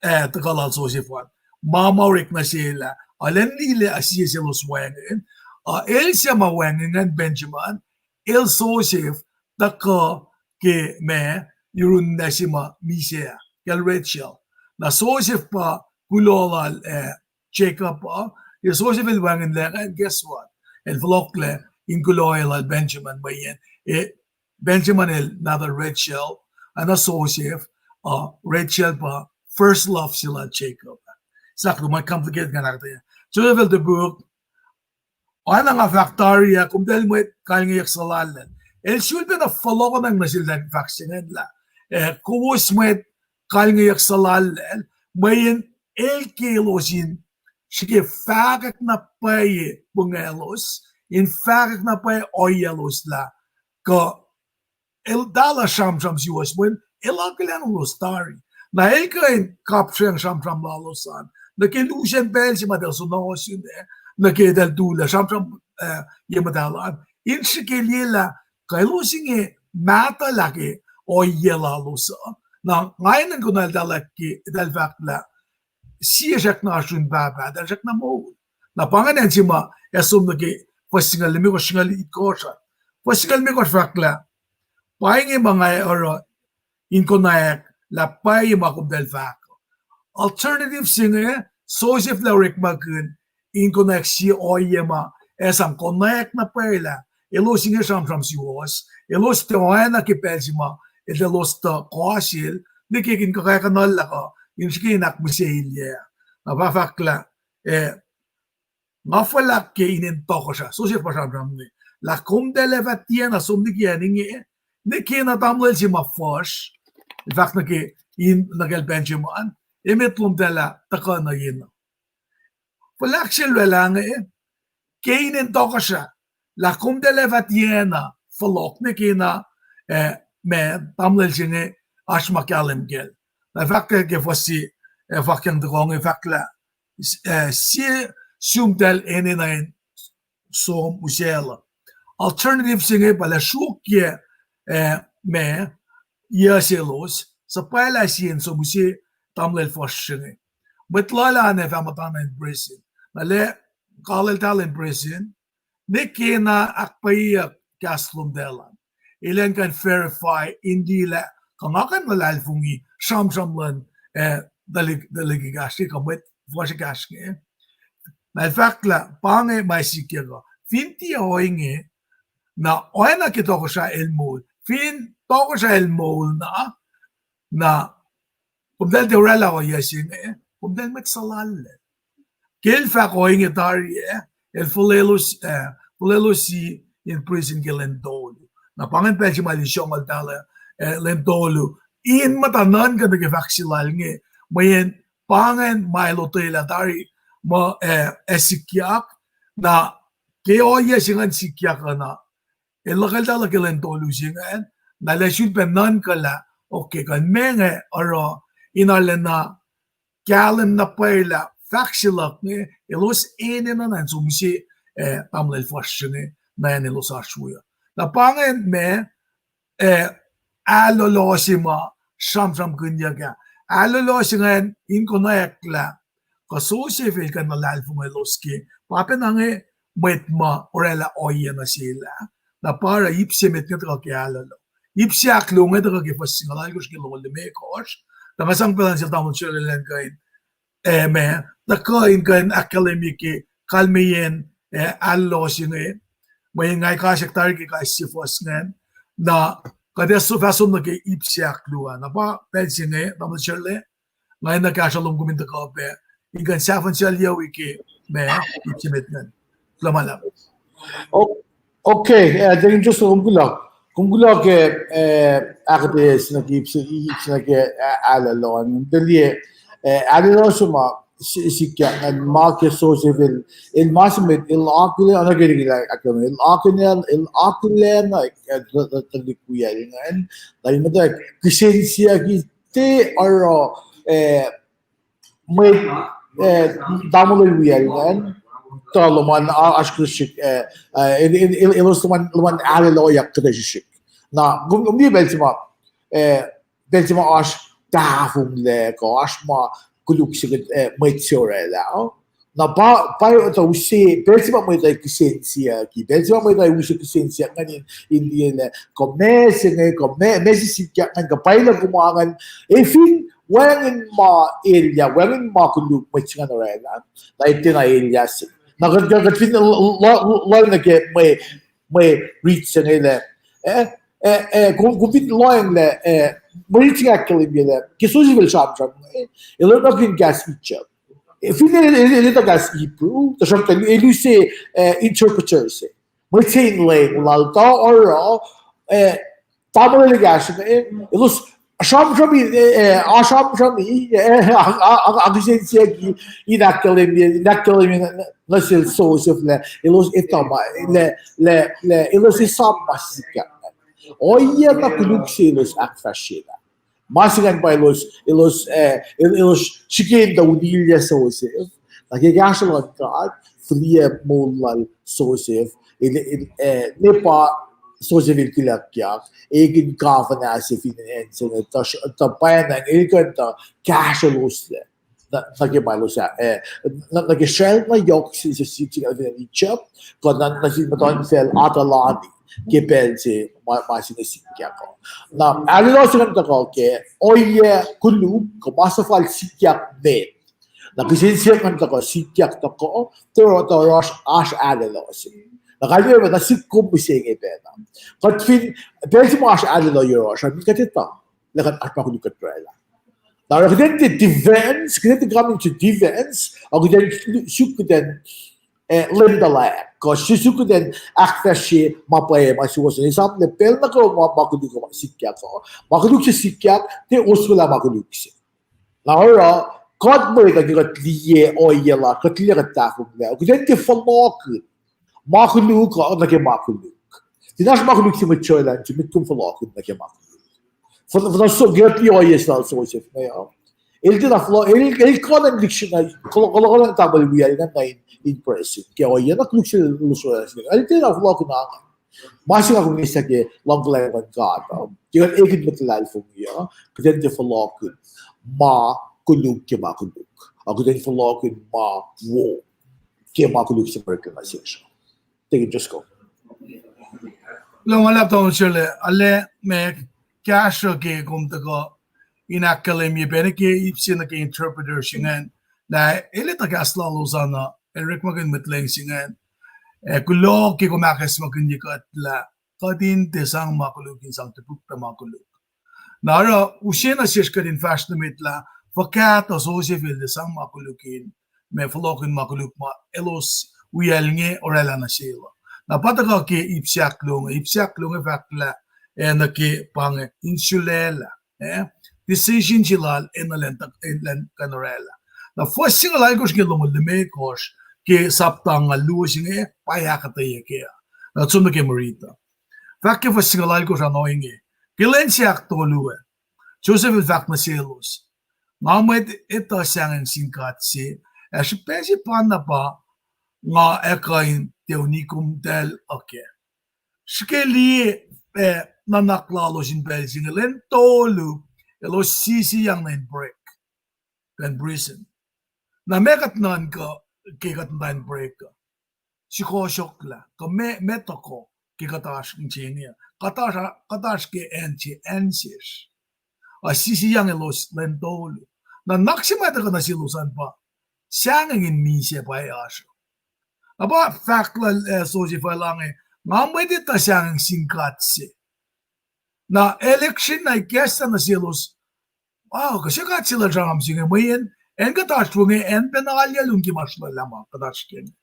eh, tuhkuh lal Joseph an. Ma ma orek nuh sel ah, arulacna liye lah sie selos wacngihn. A el suc ma wacngihn ingacn Benjamin, el Joseph tuhkuh ke ma yurun ninac se ma misac ah, kacl Rachel. Na Joseph pa kuloh lal, eh, Jacob uh, ac Joseph el wacngihnlac ingacn, guess what? El fohlohklac in kuloh lal Benjamin mweyen, eh, Benjamin el nahtuhl Rachel, ac na Joseph, uh, Rachel pa first love se lal Jacob. Sahk luhman complicated ingacn ahkuhtweyac. Joseph el topuk, oacna nga fahk tari ah, komtahl mwet kalngeyuck suhlallacl. El sulpacna fohlohkohnacng nuh sel fahk se ingacn lah, eh, kowos mwet kalngeyuck suhlallacl, mweyen el ke elos in srihke fahkwack na pwacye pungaclos, in fahkwack na pwacye ohiyaclos lah, kuh el tala sramsram suwohs mweyen el akihlen elos tari. Na el kuh in kapsreng sramsram lalos an nuh ke lusen pacl se ma eltahl sonohsun ah, nuh ke eltahl tulac sramsram, eh, ye muhtahl an, in srihke liye lah kuh elos inge mahtuhlah ke ohiyac lalos uh. Na nga enenuh in konwacltahlack ke eltahl fahk lah sie srackna oasr yurin pahpah, eltahl srackna moul. Na pa ingacn acn se ma ac som nuh ke fuhs singucul limekohsr, singucul itkohsr an. Fuhs singucul limekohsr fahk lah, pa inge ma nga oruh in konwacack lah pwacye ma komtahl fahk. Alternative se inge, Joseph lah orekmakihn in konwacack sie ohiyac ma ac sang konwacack na pwacye lah elos inge sramsram suwohs, elos tiac oacna ke pacl se ma elos tuh kohsel, nwe ke in kuhkakuhnuhllah kuh in srihke in ahkmihsaclyac. Na pa fahk lah, eh, nga fuhlahk ke inen tohkohsrah, Joseph pa sramsram inge, lah komtahl ac fah tiacna som liki acn inge, nwe ke na tamuhlwel se ma fuhsr, el fahk nuh ke, in nuh kacl Benjamin, emet lomtahl ah tuhkuh nuh ye na. Fuhlahk sel lwelah inge, ke inen tohkohsrah, lah komtahl ac fah tiacna fohlohk nwe ke na, eh, ma tamuhlwel se inge oasr ma kahlwem kacl. Na fahk ke fuhs se, eh, fahkyang tohkoh inge fahk lah, eh, sie sumtahl enenuh in som usacluh. Alternative se inge pa lah sruokyac, eh, ma, yac selos, suhpwaclah sie in som use tamuhlwel fuhsr se inge. Mwet lal an ac fah muhtana in prison. Na lah kalweltahl in prison, ne kena ahkpwacye kahs lom tacl an. Elan kuh in verify in liye lah kuh nga kuh in luhlahlfongi sramsram luhn, eh, tuhlihk, tuhlihk ekahsr ke kuh mwet fuhsr ekahsr inge. Na el fahk lah pa inge ma sikyak uh. Fin tiac ohinge, na oacna ke tohkohsrah el moul. Fin tohkohsrah el moul na, na komtacl tiac oraclah ohiyac se inge, komtacl mwet suhlallacl. Ke el fahk ohinge tari ah, el fuhlelos, eh, fuhlelos sie in prison ke lwen tolu. Na pa ingacn pacl se ma el songol tahl, eh, lwen tolu. In muhta nuhnkuh nuh ke fahk se lal inge, mweyen pa ingacn ma el otwelah tari, muh, eh, ac sikyak, na ke ohiyac se ingacn sikyak uh na, el luhkeltahl ke lwen tolu se ingacn, na el ac sun pac nuhnkuh lah, okay, kuh in meac inge oruh in arulacna kahlwem na pwacye lah fahk se luhk inge, elos enenuh na in som se, eh, tamuhlwel fuhsr se inge, na acn elos oasr we uh. Na pa ingacn ma, eh, ahlohloh se ma sramsramkihnyuck ah. Ahlohloh se ingacn in konwacack lah kuh Joseph el kuh in luhlahlfongi elos ke pa pacna inge mwet ma oraclah ohiyac nuh sel ah. Na pa oruh ip se met inge tuhkuh ke ahlohloh. Ip se ahkluo inge tuhkuh ke fuhs singucul alkosr ke longoul limekohsr. Tuh nga sang pacl an sel tamuhlwel Sherley elan kuh in, eh, ma, tuhkuh in kuh in ahkkahlwemye ke kalmeyac, eh, ahlohloh se inge. Mweyen nga kasak tari ke kais sie fuhs ingacn. Na kuht ac fah som nuh ke ip se ahkluo ah. Na pa pacl se inge, tamuhlwel Sherley, nga enenuh kahsruh lom kom in tuhkuh pac in kuh in sahfuhn sel yohk ke ma ip se met ingacn. Kuloh ma luhlahp. Okay, eh, Deacon Joseph, kom kuloh. Kom kuloh ke, eh, ahkuhtweyac se nuh ke ip se, ip se nuh ke, eh, ahlohloh an. Tuh liye, eh, ahlohloh se ma si-, sikyak ingacn ma ke Joseph el, el ma se met, el akihlen, oacna ke el, el akihlen, el akihlen, eh, tuhlihk wiyacl ingacn, na el muhta kihsen siyuck, tiac oruh, eh, mwet, eh, tamuhlwel wiyacl ingacn, tuh luhman, ah, oasr kuhtuh srihsrihk, eh, eh, el, el, el, elos luhman, luhman ahlohloyak kuhtuh srihsrihk. Na, kom, kom liye pacl se ma, eh, pacl se ma oasr tahfonglac kuh oasr ma koluk se, eh, mwet se oraclah. Na pa, pa tuh use, pacl se ma mwet uh kihsen siyuck, pacl se ma mwet uh use kihsen siyuck ingacn in, in liye lah kuh meac se inge, kuh meac, meac se sikyak ingacn, kuh pa lah kom ingacn, ac fin wacngihn ma elyah, wacngihn ma koluk mwet se ingacn oraclah, na tiacna elyah se. Na kuht, kuht fin lo-, lo-, lohng nuh ke mwe, mwe rit se inge lah, eh, eh, eh, kom, kom fin lohng lah, eh, mwe rit se inge ahkkahlwemye lah ke Joseph el sramsram inge, el orekmakihn kahs Egypt. Eh, fin el, el, el etuh kahs Hebrew, tuhsruhktuh el use, eh, interpreter se, mwet se in lweacng lal tuh oruh, eh, tamuhlwel ekahsr inge, eh, elos sramsram, eh, eh, asramsram, eh, a, a, a, akihsen siyuck in ahkkahlwemye, in ahkkahlwemye nuh, nuh sel Joseph lah elos etuh ma, lah, lah, lah elos esam ma sikyak. Ohiyac na koluk se elos ahkfahsryelah. Ma se ingacn pa elos, elos, eh, el-, elos srihke in tuh unilyac Joseph. Na ke kahsruh luhn God, fihliyac moul lal Joseph, el, el, eh, ne pa Joseph el kihlakyak, ekihn governor se fin acn se inge, tuh, tuh pwacnwacng el kuh in tuh kahsrweloslac nuh, nuh ke ma elos ah, eh, nuh, nuh ke sracl na yohk se, se, se, se fin acn Egypt, kuh nuh, nuh sin muhtuhnfacl Atalani, ke pacl se ma, ma se inge sikyak uh. Na, ahlohloh se ingacn tuhkuh ke ohiyac koluk, kuh ma suhfal sikyak met. Na kihsen siyuck ingacn tuhkuh sikyak tuhkuh, tuh, tuh oasr, oasr ahlohloh se. Na kalmeyac na sihk kom mihsenge pacna. Kuht fin, pacl se ma oasr ahlohloh yohrohsr, I mean, kuht etuh lah kuht oasr ma koluk kuht oraclah. Na oruh kuht in tiac defense, kuht in tiac come into defense, uh, kuht in suk kuht in, eh, lwemtuhlac, kuh suk kuht in ahkfahsrye ma pwacye ma suwohs. Esam lah pacl nuh kwewa ma, ma koluk ma sikyak uh, ma koluk se sikyak, tiac oswelah ma koluk se. Na oruh, kuht mwet uh ke kuht liye ohiyac lasr, kuht liye kuht tahfonglac, kuht in tiac fohlohkihn ma koluk uh nuh ke ma koluk. Fin oasr ma koluk se mwet Israel an, sifilpac kom fohlohkihn nuh ke ma koluk. Fin, fin oasr so, kuht liye ohiyac se lal Joseph inge uh, el tiacna fohlo-, el, el kuh in lihksreni, kuh, kuh, kuh in tamuhlwel wiyacl ingacn in, in prison ke ohiyac na koluk se el, el tiacna fohlohkihn ange. Ma se nga kom eis ke luhngkuhlwacng luhn God uh, ke kuht ekihn mwet luhlahlfongi uh, kuht in tiac fohlohkihn ma koluk ke ma koluk, a kuht in fohlohkihn ma wo. ke ma koluk se ma orekma nuh sesr. Tekin Driscoll. Kuloh ma luhlahp Doctor Sele, ale me kahsruh ke kom tuhkuh in ahkkahlwemye pacna ke ip se nuh ke interpreter se ingacn, lah el etuh kahs lalos an uh, el orekmakihn mwet leng se ingacn. Ac kuloh ke kom ahkacsmakihnye kuht lah kuht in tiac sang ma koluk in sang topuk pac ma koluk. Na oruh use nuh sesr kuht in fahsr nuh met lah fuhkah tuh Joseph el tiac sang ma koluk in, ma fohlohkihn ma koluk ma elos wiyacl inge oraclah nuh sel uh. Na pa tuhkuh ke ip se ahkluo inge, ip se ahkluo inge fahk lah, ac nuh ke pa inge in sulaclah, eh, decision se lal enenuh elan kuh in oraclah. Na fuhs singucul alkosr inge longoul limekohsr ke sapta nga luo se inge pa ahkuhtweyac kac. Na som nuh ke murita. Fahk ke fuhs singucul alkosr an ohinge: Ke lwen se ahktolu ah, Joseph el fahk nuh selos, Nga mwet etuh sahngweng sin God se, ac srihpac se pa na pa nga ac kuh in tiac unikomtahl uh kac. Srihke liye, eh, nuhnak lalos in pacl se inge, lwen tolu elos sisiyang nuh in break, kuh in prison. Na meac kuht nuhnkuh ke kuht muhta in break uh? Sukohsohklah, kuh meac, meac tuhkuh ke kuht oasr inse inge? Kuht oasr, kuht oasr ke acn se, acn sesr. Ac sisiyang elos lwen tolu. Na nuhnak se ma tuhkuh nuh selos an pa sahngweng in misac pa oasr uh. Na pa fahk lal, eh, Joseph el inge, Nga mwet etuh sahngweng sin God se. Na el ikacslah nuh selos, Wow, kose God se lal sramsram se inge, mweyen acn kuht oasr we inge acn pacna alu lun ke ma sruhmuhlah ma kuht oasr ke inge.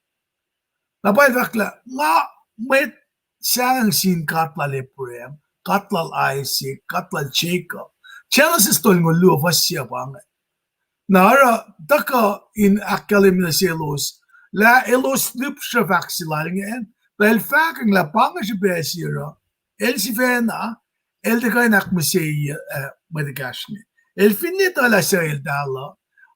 Na pa el fahk lah, Nga mwet sahngweng sin God lal Abraham, God lal Isaac, God lal Jacob. Genesis tolngoul luo fuhs se pa inge. Na oruh tuhkuh in ahkkahlwemye nuh selos lah elos lihpsruh fahk se lal ingacn, tuh el fahkwacng lah pa inge srihpac se oruh el sifacna, el tiac kuh in ahkmihsye, eh, mwet ekahsr inge. El finne etuh lah suc eltahl uh,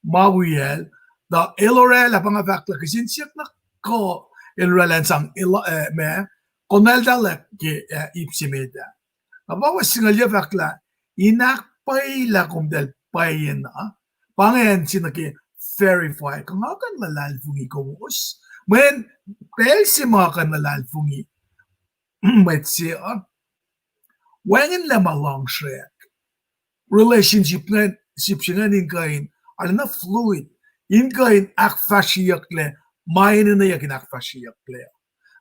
ma wiyacl, tuh el oraclah, pa nga fahk lah kihsen siyuck na kuh el oraclah in sang el, eh, ma, konwacltahl ke, eh, ip se met ah. Na pa fuhs singucul yuc fahk lah, In ahkpwacyelah komtahl pwacyena, pa inge acn se nuh ke verify, kuh nga kuh in luhlahlfongi kowos. Mweyen pacl se ma kuh in luhlahlfongi mwet se uh, wacngihnlac ma luhngsrwack. Relationship ingacn, sip se ingacn in kuh in, arulacna fluid, in kuh in ahkfahsryeyucklac, ma enenweyuck in ahkfahsryeyucklac.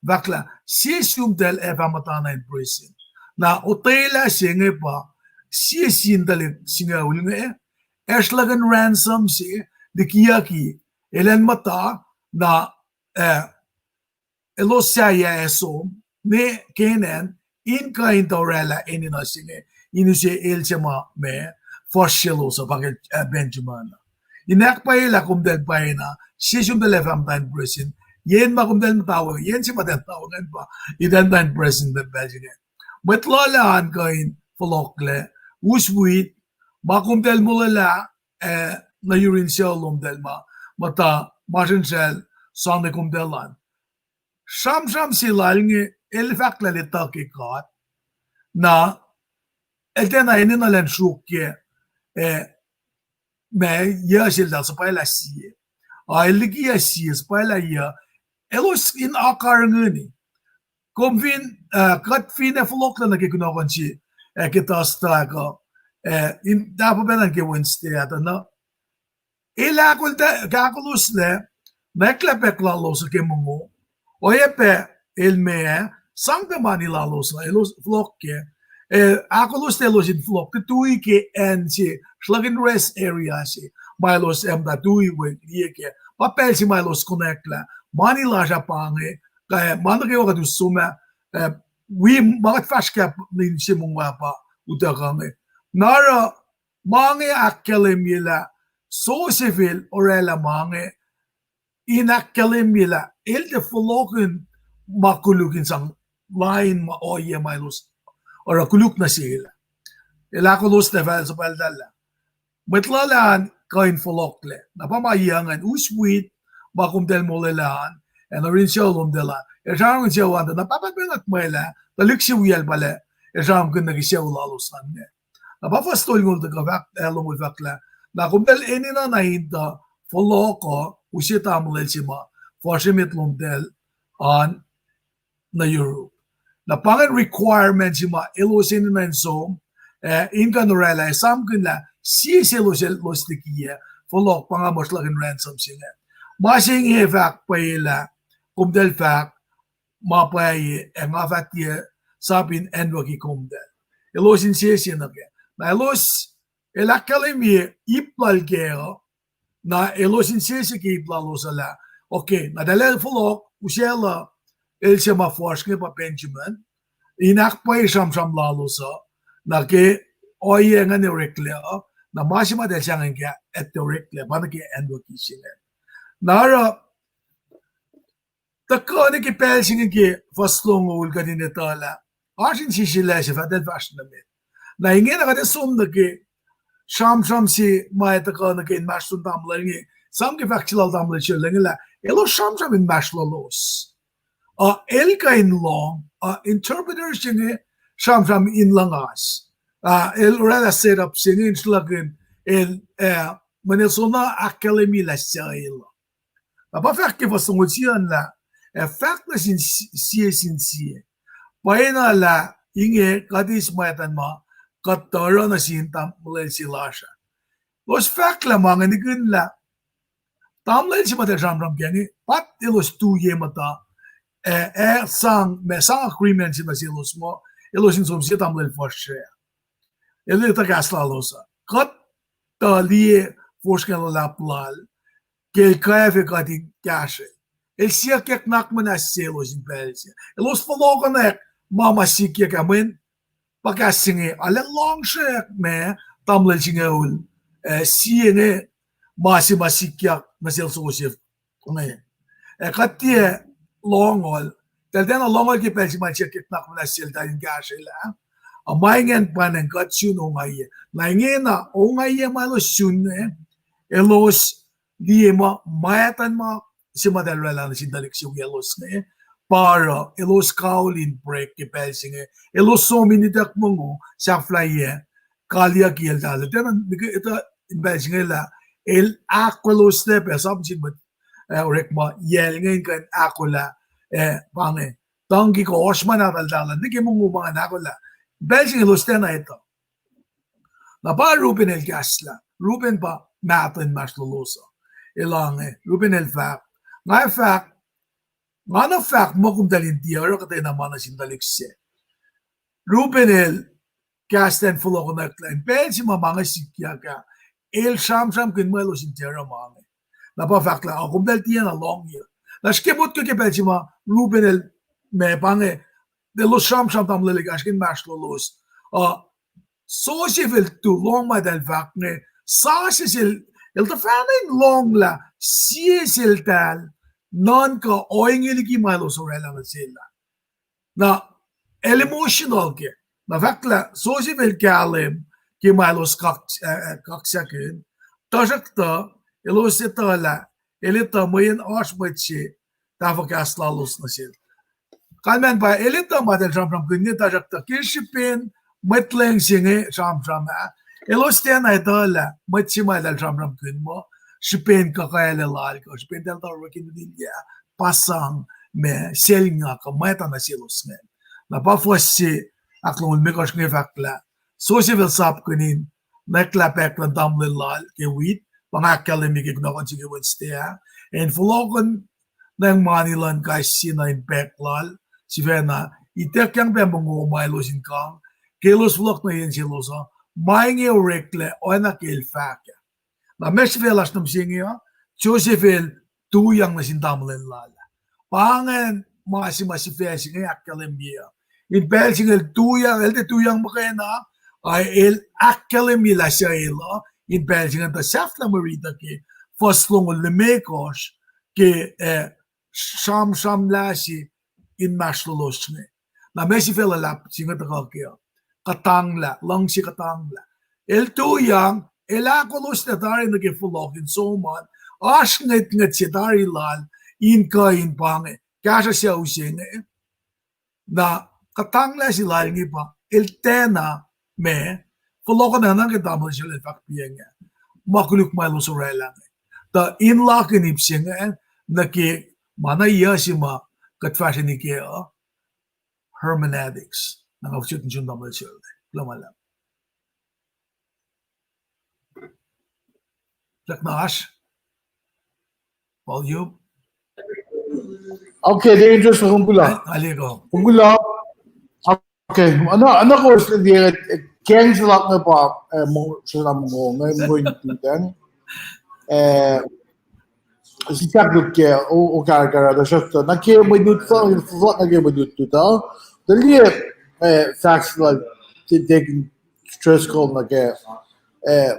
Fahk lah sie sumtahl ac fah muhtana in prison. Na otwelah se inge pa, sie sin tuhlihk singucul inge, ac sruhlahkihn ransom se, likiyucki, elan muhta, na, eh, elos sahyac ac som nuh Canaan, in kuh in tuh oraclah enenuh se inge, in use el se ma ma fuhsr selos uh, pa ke, eh, Benjamin uh. In ahkpwacyelah komtahl pwacyena, sie sumtahl ac fah muhta in prison, yen ma komtahl muhta we, yen se ma tiac muhta we ingacn pa, eltahl muhta in prison pacl se inge. Mwet lula an kuh in fohlohklac, us wit, ma komtahl molwelah, eh, nuh yurin sucu lomtahl ma, muhta, masrinsral, sani komtahl an. Sramsram se lal inge, el fahk lah el etuh ke God. Na, el tiacna enenuh elan sruokyac, eh, ma, yuc seltahl suhpwaclah sie. A el likiyac sie, suhpwaclah yuc. Elos in akarihngihni. Kom fin, eh, kuht fin ac fohlohklac nuh ke kunohkohn se, eh, ke Thursday kuh, eh, in tahpuh pacna ke Wednesday ah tuh na, el ahkol-, ahkoloslac, nwacklah pack lalos uh ke mongo, oacyacpac el ma, sang pac mani lalos uh, elos fohlohk kac, eh, ahkoloslac elos in fohlohk tuh tui ke acn se, sruhlahkihn rest area se, ma elos ac muhta tui we liye kac, pa pacl se ma elos konwacklah, mani lasr ah pa inge, kuh ma nuh kwewa kuht us som ah, eh, wi ma kuht fahsr kac in se mongo ah pa utuckuh inge. Na oruh, ma inge ahkkahlwemye lah, Joseph el oraclah ma inge, in ahkkahlwemye lah, el tiac fohlohkihn ma koluk in sang lain ma ohiyac ma elos oruh koluk nuh sel ah. El ahkoloslac fal suhpwacltahl ah. Mwet lula an kuh in fohlohklac. Na pa ma yuc ingacn, us wit, ma komtahl molwelah an, ac nuh yurin sucu lomtahl an. El sramsramkihn sucu an tuh, na pahpah pacna mwet ah, tuhlihk se wiyacl pa lah, el sramsramkihn nuh ke sucu lalos an inge. Na pa fuhs tolngoul tuhkuh fahk, eh, longoul fahk lah, na komtahl enenuh na in tuh fohlohk uh, use tamuhlwel se ma, fuhsr emet lomtacl an nuh Europe. Na pa ingacn requirement se ma elos enenuh in som, eh, in kuh in oraclah, esamkihn lah sie selos elos likiyac, fohlohk pa nga muhsr luhk in ransom se ingacn. Ma se inge fahk pwacye lah, komtacl fahk, ma pwacye, ac nga fah tiac sap in anwucki komtacl. Elos insese nuh kac. Na elos, el ahkkahlwemye ip lal kac uh, na elos insese ke ip lalos uh lah, okay, na tahl fohlohk, usaclah, el se ma fuhsr inge pa Benjamin, in ahkpwacye sramsram lalos uh, na ke ohiyac ingacn oreklac uh, na ma se ma tahl sahngweng kac, etuh oreklac, pa nuh ke anwucki se ingacn. Na oruh, tuhkuh nuh ke pacl se inge ke fuhs longoul kuht in etuh lah oasr insese lah se fah tahl fahsr nuh met. Na ingena kuht ac som nuh ke sramsram se ma tuhkuh nuh ke inmahsrlon tamuhlwel inge, sam ke fahk se lal tamuhlwel se inge lah elos sramsram inmahsrlolos. Uh, el kuh in lohng, uh, interpreter se inge sramsram in luhngas. Uh, el oraclah setup se inge in sruhlahkihn el, uh, mweyen el soenna ahkkahlwemye lah suc el uh. Na pa fahk ke fuhs longoul sie an lah, ac fahk nuh sin sie sin sie, pwacyena lah inge kuht eis mwactan ma kuht tuh oruh nuh sin tamuhlwel se lasr ah. Elos fahk lah ma inge nihkihn lah tamuhlwel se ma tahl sramsram kac inge, pa elos tu ye muhta, ac, ac sang, ma sang agreement se nuh selos muh elos in som sie tamuhlwel fuhsr ah. El etuh kahs lalos uh. Kuht tuh liye fosrngah luhlahp lal, ke el kwacfe kuht in kahsrwel. El siyuckyak nuhnak muhnahs selos in pacl se. Elos fohlohkohnak ma ma sikyak ah mweyen pa kahs se inge, arlac luhngsrwack ma tamuhlwel singucul, eh, sie inge ma se ma sikyak nuh sel Joseph inge. Ac kuht tiac lohngol, tahl tiacna lohngol ke pacl se ma el siyuckyak nuhnak muhnahs seltahl in kahsrwel ah. A ma ingacn pwacnwacng kuht sun ongaiyac. Na ingena ongaiyac ma elos sun inge, elos liye ma, mwactan ma se ma tahl oraclah nuh sin tuhlihk se wiyaclos inge, pa oruh elos kaul in break ke pacl se inge, elos som in ituck mongo, sahflahiyac, kalyuck eltahl. Tiacna, etuh in pacl se inge lah, el ahkoeloslac pac, sap sin mwet, eh, orekma yacl inge in kuh in ahkolah, eh, pa inge, tuhngki kuh ohsr ma nahtuhltahl ah, nuh ke mongo ma ngacn ahkolah. Pacl se inge elos tiacna etuh. Na pa Reuben el kahslah, Reuben pa mahtuh inmahsrlolos uh. El ange, Reuben el fahk, nga fahk, nga na fahk muh komtacl in tiac oruh kuhtwena ma nuh sin tuhlihk sac. Reuben el kahs in fohlohkohnwacklah in pacl se ma ma inge sikyak ah, el sramsramkihn muh elos in tiac oruh ma inge. Na pa fahk lah, a komtacl tiacna lohng. Na srihke motko ke pacl se ma Reuben el, ma pa inge, elos sramsram tamuhlwel ekahsr ke inmahsrlolos. Uh, Joseph el tu lohng ma tahl fahk inge, sasuc sel, el tuhfahna in lohng lah sie seltahl nuhnkuh ohinge liki ma elos oraclah nuh sel ah. Na el emotional ke. Na fahk lah Joseph el kahlwem ke ma elos kak-, eh, eh, kaksakihn. Tuhsruhktuh, elos etuh lah, el etuh mweyen oasr mwet se tahfuh kahs lalos nuh sel. Kalmac pa el etuh ma tahl sramsramkihn inge, tuhsruhktuh ke srihpen mwet lacng se inge sramsram ah, elos tiacna etuh lah mwet se ma tahl sramsramkihn muh srihpen kuhkacalah lal kuh srihpen tahl tari ke nulilya, pa sang ma selnga kuh mwacta nuh selos ingacn. Na pa fuhs se ahklongoul limekohsr inge fahk lah Joseph el sapkihn in nwacklah pack luhn tamuhlwel lal ke wheat, pa nga ahkkahlwemye ke kunohkohn se ke Wednesday ah, in fohlohkohn nacng mani luhn kais sie nuh in pack lal, sifacna ituckyang pac mongo ma elos in kang, ke elos fohlohk nuh yen selos uh, ma inge oreklac oacna ke el fahk ah. Na ma sifac lasr nuh mihsenge uh, Joseph el tuyak nuh sin tamuhlwel lal ah. Pa ingacn ma se ma sifac se inge ahkkahlwemye uh. In pacl se inge el tuyak, el tiac tuyak muhkwena, a el ahkkahlwemye lah suc el uh, in pacl se inge tuh sahflah mwe riti ke fuhs longoul limekohsr ke, eh, sramsramlah se inmahsrlolos inge. Na ma sifac luhlahp se inge tuhkuh ke uh, kuhtanglah, luhngse kuhtanglah. El tuyak, el ahkoloslac tari nuh ke fohlohk in som an, oasr ngwetngwet se tari lal, in kuh in pa inge, kahsruh sucu se inge. Na kuhtanglah se lal inge pa, el tiacna ma, fohlohkohnacng nuh ke tamuhlwel se el fahk piacng ah, ma koluk ma elos oraclah inge. Tuh in lakihn ip se inge, nuh ke Ma na yac se ma kuht fahsrweni ke uh, hermeneutics. Na nga fahsrweni sun tamuhlwel sel. Kuloh ma luhlahp. Srackna oasr volume. Okay, the interest of Kumbula. Aliko. Kumbula. Okay, ano, ano ko sli die, eh, keng silak na pa, eh, mo, sila mo, mo, mo, mo, mo, mo, eh, sisakluke, o, o, kar, kar, da, sot, na ke mo dut, sot, na ke mo dut, dut, ah. Da liye, eh, facts la, te, te, stress call na ke, eh,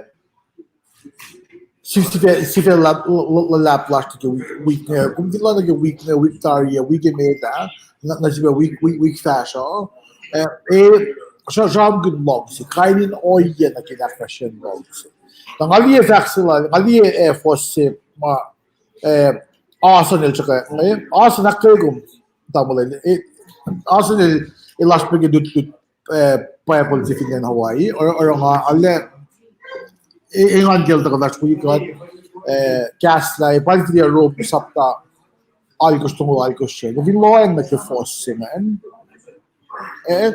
si-, sifac, sifac lap, la, la, lap last ke week, week, eh, kom fin la na ke week, eh, week tari, eh, week eh, me ta, na, na sifac week, week, week fahsr, ah. Eh, eh, sra-, sramsramkihn luhngse, kain in ohiyac nuh ke ahkfahsrye luhngse. Na nga liye facts la, nga liye, eh, fuhs se ma, eh, Asan el srihke, eh, Asan ahkkweye kom, tamuhlwel, eh, Asan el, el oasr pac ke lutlut, eh, Bible se fin acn Hawaii, or, or nga, ale, eh, engan ke el tuhkuh lasr wi kuht, eh, kahs lah, eh, pal fin Rom sapta alkosr, tolu alkosr, eh, kom fin lohacng nuh ke fuhs se ingacn. Eh,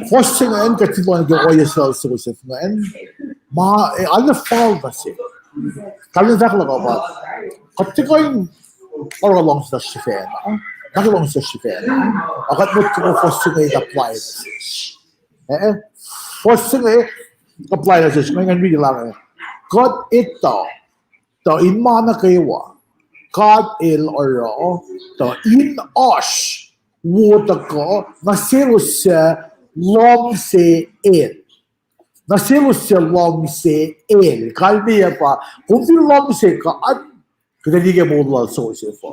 fuhs se ingacn kuht fin lohacng ke ohiyac sel Joseph ingacn. Ma, eh, arlac fal nuh sel. Kalmac fahk lah kuh pa, kuht tiac kuh in oruh luhngse lasr sifacna, na ke luhngse lasr sifacna. Ac kuht motko fuhs se inge apply nuh sesr. Eh, fuhs se inge apply nuh sesr, nga ingacn riti lah, kuht etuh tuh in ma nuh kwewa God el oruh, tuh in oasr wo tuhkuh nuh selos suc luhngse El. Nuh selos suc luhngse El. Kalmac pa, kom fin luhngse God, kuht ac liye ke moul lal Joseph uh,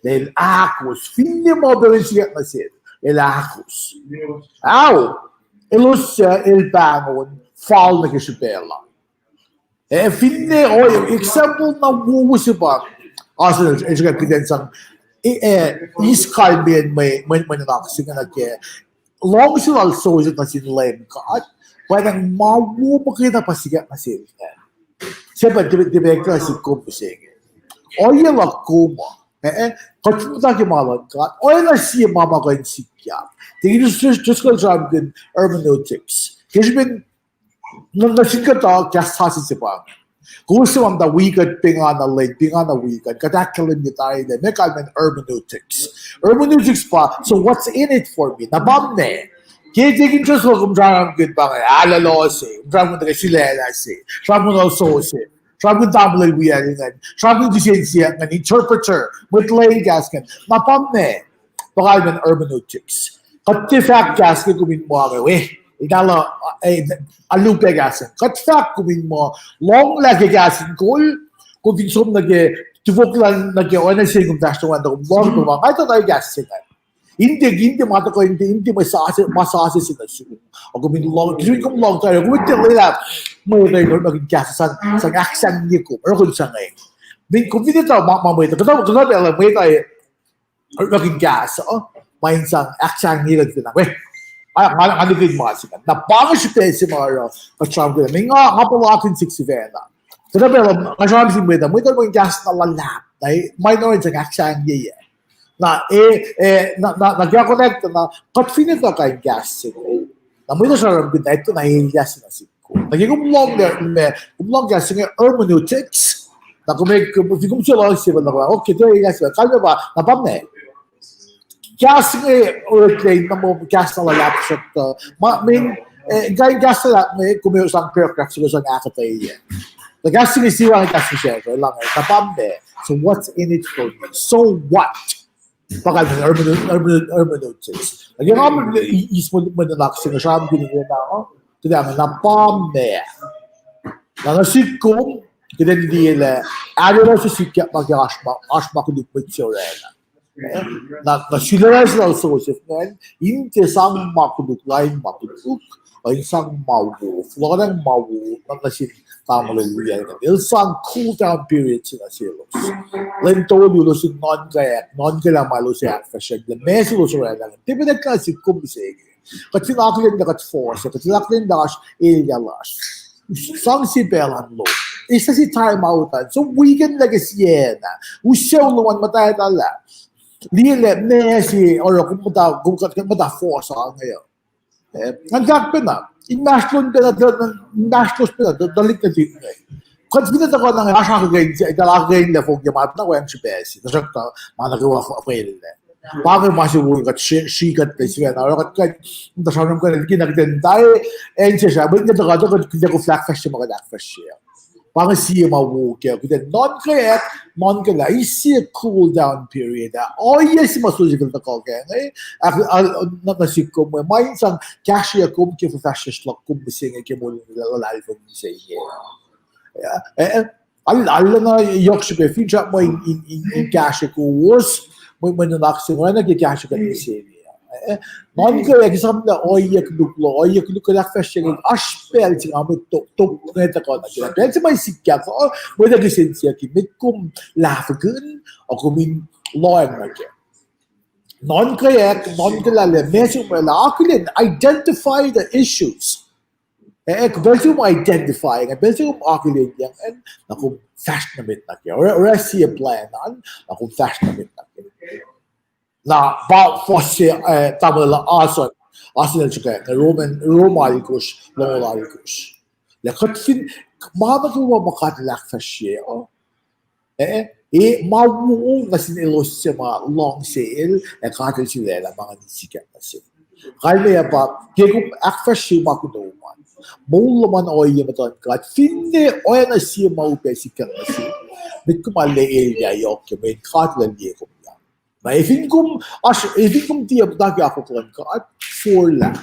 el ahkos, finne ma pacl in sikyak nuh sel, el ahkos. Ao, elos suc El pahngon, fal nuh ke srihpac lal. Eh, finne, oh, example na wowo se pa, Asan el srihke kuht in sang, eh, eh, eis kalmacn mwe, mwe, mwe nuhnak se inge nuh ke luhngse lal Joseph nuh sin Leum God, pa in ma wo muhkwena pa sikyak nuh sel ingacn. Se pa tiac, tiac, tiac, tiac, kom mihsenge. Ohiyac luhk kom uh, eh, eh, kuht fin muhta ke ma luhn God, oacna sie ma ma kuh in sikyak. Tiac, just, just, just kuh in sramsramkihn hermeneutics. Ke srihpen nuh, nuh sin kuhtuh kahs sasuc se pa ingacn. Kowos suc ma muhta wi kuht, pengana lwen, pengana wi kuht, kuht ahkkahlwemye tari lah meac kalmacn hermeneutics. Hermeneutics pa, so what's in it for me? Na pa meac? Ke tiac interest lom sramsramkihn pa inge, alu se, sramsramkihn nuh ke sulaclah se, sramsramkihn lal Joseph, sramsramkihn tamuhlwel wiyacl ingacn, sramsramkihn kihsen siyuck ingacn, interpreter, mwet lwelah kahs ingacn. Na pa meac? Pa kalmacn hermeneutics. Kuht tiac fahk kahs ke kom in muh inge, eh, eltahl, eh, alu pac kahs ingacn. Kuht fahk kom in muh lohnglah ke kahs in kol, kom fin som nuh ke, tufoklah nuh ke oacna se kom fahsr nuh we an, kom lohng, kom nga etuh tari kahs se ingacn. In tiac, in tiac ma tuhkuh, in tiac, in tiac ma sasuc, ma sasuc se nuh sum. Ac kom in lohng, kom lohng tari, kom in tiac lwelah mwet uh in orekmakihn kahs sang, sang ahksahngwengye kom, oruh kom sang, eh, kom fin etuh ma, ma mwet uh, kuhtuh, kuhtuh pacl uh mwet uh orekmakihn kahs uh, ma in sang ahksahngwengye kuht na we. Nga, nga, nga nihkihn ma se ingacn. Na pa inge srihpac se ma oruh kuht sramsramkihn. Meac nga, nga puhlakihn sihk sifacna. Kuhtuh pacl uh nga sramsramkihn mwet uh, mwet uh orekmakihn kahs na luhlahp, na, eh, ma in oruh in sang ahksahngwengye. Na, eh, eh, na, na, na ke connect na, kuht fin etuh kain kahs se inge, na mwet uh sramsramkihn na etuh na elyah se nuh sihk. Na ke kom lohng, me, kom lohng kahs se inge hermeneutics. Na kom, kom, kom, kom se lohng se pa na, okay, tiac elyah se, kalmac pa, na pa meac? Kahs inge oreklac in na muh kahs na luhlahp sot, uh, ma, meac, eh, kain kahs luhlahp inge, kom sang paragraph se, kom sang ahkuhtweyac. Na kahs inge siwang kahs inge, lang, na pa meac? So what's in it for me? So what? Pa kalmacn hermene-, hermene-, hermeneutics. Na ke nga eis mwe, mwe nuhnak se inge sramsramkihn inge na, uh, kuht ac, na pa meac? Na nuh sihk kom, kuht in liye lah arulacna sikyak ma ke oasr ma, oasr ma koluk mwet se orwaclah. Na, na sulaclah se lal Joseph ingacn, in tiac sang ma koluk, lain ma koluk, ac in sang ma wo, fohlohkihnyang ma wo, na nuh sin tamuhlwel wiyacl ingacn. El sang cool down period se nuh selos. Lwen tolu elos in nuhnkweyuck, nuhnkweyuck lah ma elos ac ahkfahsrye, lah meac se elos orwaclah ingacn. Tiac pac nuhnak se kom mihsenge. Kuht fin akihlen lah kuht fuhs, kuht fin akihlen lah oasr elyah lasr, sang sie pacl an lom. Eis sie time out an. So weekend lah ke siena, us sucu lom an muhtwacta lah. Liye lah meac se oruh kom muhta, kom kuht muhta fohs an inge uh. Eh, ngan fahk pacna, inmahsrlon pacna, inmahsrlos pacna tuhlihk nuhtihk inge. Kuht fin tuhkuh na inge, oasr akuhkuhin se, eltahl akuhkuhinlac fong ke ma na wacngihn srihpac se, tuhsruhktuh ma nuh kwewa fwellah. Pa inge ma se wo kuht sri kuht sifacna oruh kuht kuh in tuhsruhk sramsram kuht liki na kuht in tari, acn sesr ah, mwet inge tuhkuh, tuhkuh kuht in ahkfahsrye ma kuht ahkfahsrye. Pa inge sie ma wo ke kuht in nuhnkweyuck, nuhnkuhlah, eis sie cool down period ah. Ohiyac se ma sifilpac tuhkuh kac inge, nuh sihk kom, ma in sang kahsrweyuck kom ke fuhfahsryucsr luhk kom mihsenge ke moul luhlahlfongi se inge. Arulacna yohk srihpac finsrak mwe in kahsrwe kowos, mwe nuhnak se oacna ke kahsrwe kuht mihsenge. Nuhnkweyuck, esamlah ohiyac koluk luhk, ohiyac koluk kuht ahkfahsrye inge, oasr pacl se nga mwet tok, tok nge tuhkuh nuh ke pacl se ma sikyak uh, mwet uh kihsen siyuck, met kom lahfwekihn, ac kom in lohacng nuh kac. Nuhnkweyuck, nuhnkuhlah lah meac se kom orwaclah, akihlen, identify the issues. Eh, pacl se kom identify, pacl se kom akihlenyang, na kom fahsr nuh met nuh kac. Oruh, oruh sie plan an, na kom fahsr nuh met nuh kac. Na pa fuhs se, eh, tamuhlwel Asen, Asen el srihke, Rom, Rom alkosr, longoul alkosr. Lah kuht fin, ma nuh kwewa ma God El ahkfahsrye uh, eh, e ma wo nuh sin elos suc ma luhngse El, ac God El sulaclah ma ngan sikyak nuh sel. Kalmeyac pa, ke kom ahkfahsrye ma kunom an, moul lom an ohiyac muhtuhn God, finne oacna sie ma upac sikyak nuh sel, met kom arlac elyah yohk ke mweyen God El liye kom lah. Na efin kom, oasr, efin kom tiac muhta ke akwuck luhn God, forlah.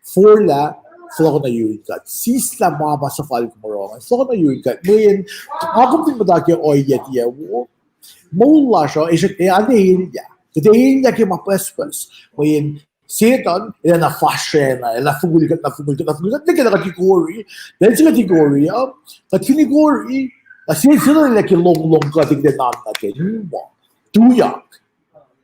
Forlah, fohlohk nuh yurin God. Sislah ma ma suhfal kom oruh an, fohlohk nuh yurin God. Mweyen, nga kom fin muhta ke ohiyac tiac wo, moul lasr uh, ac, ac arlac elyah. Kuht ac elyah ke ma pucspucs. Mweyen Setuhn el ac na fahsracna, el ac fongul kuht, na fongul kuht, na fongul kuht, nwe ke na kuht ikori, pacl se kuht ikori uh, kuht fin ikori, na se, Setuhn el ac ke longlong kuht in kuht ac na nuh ke, tuyak.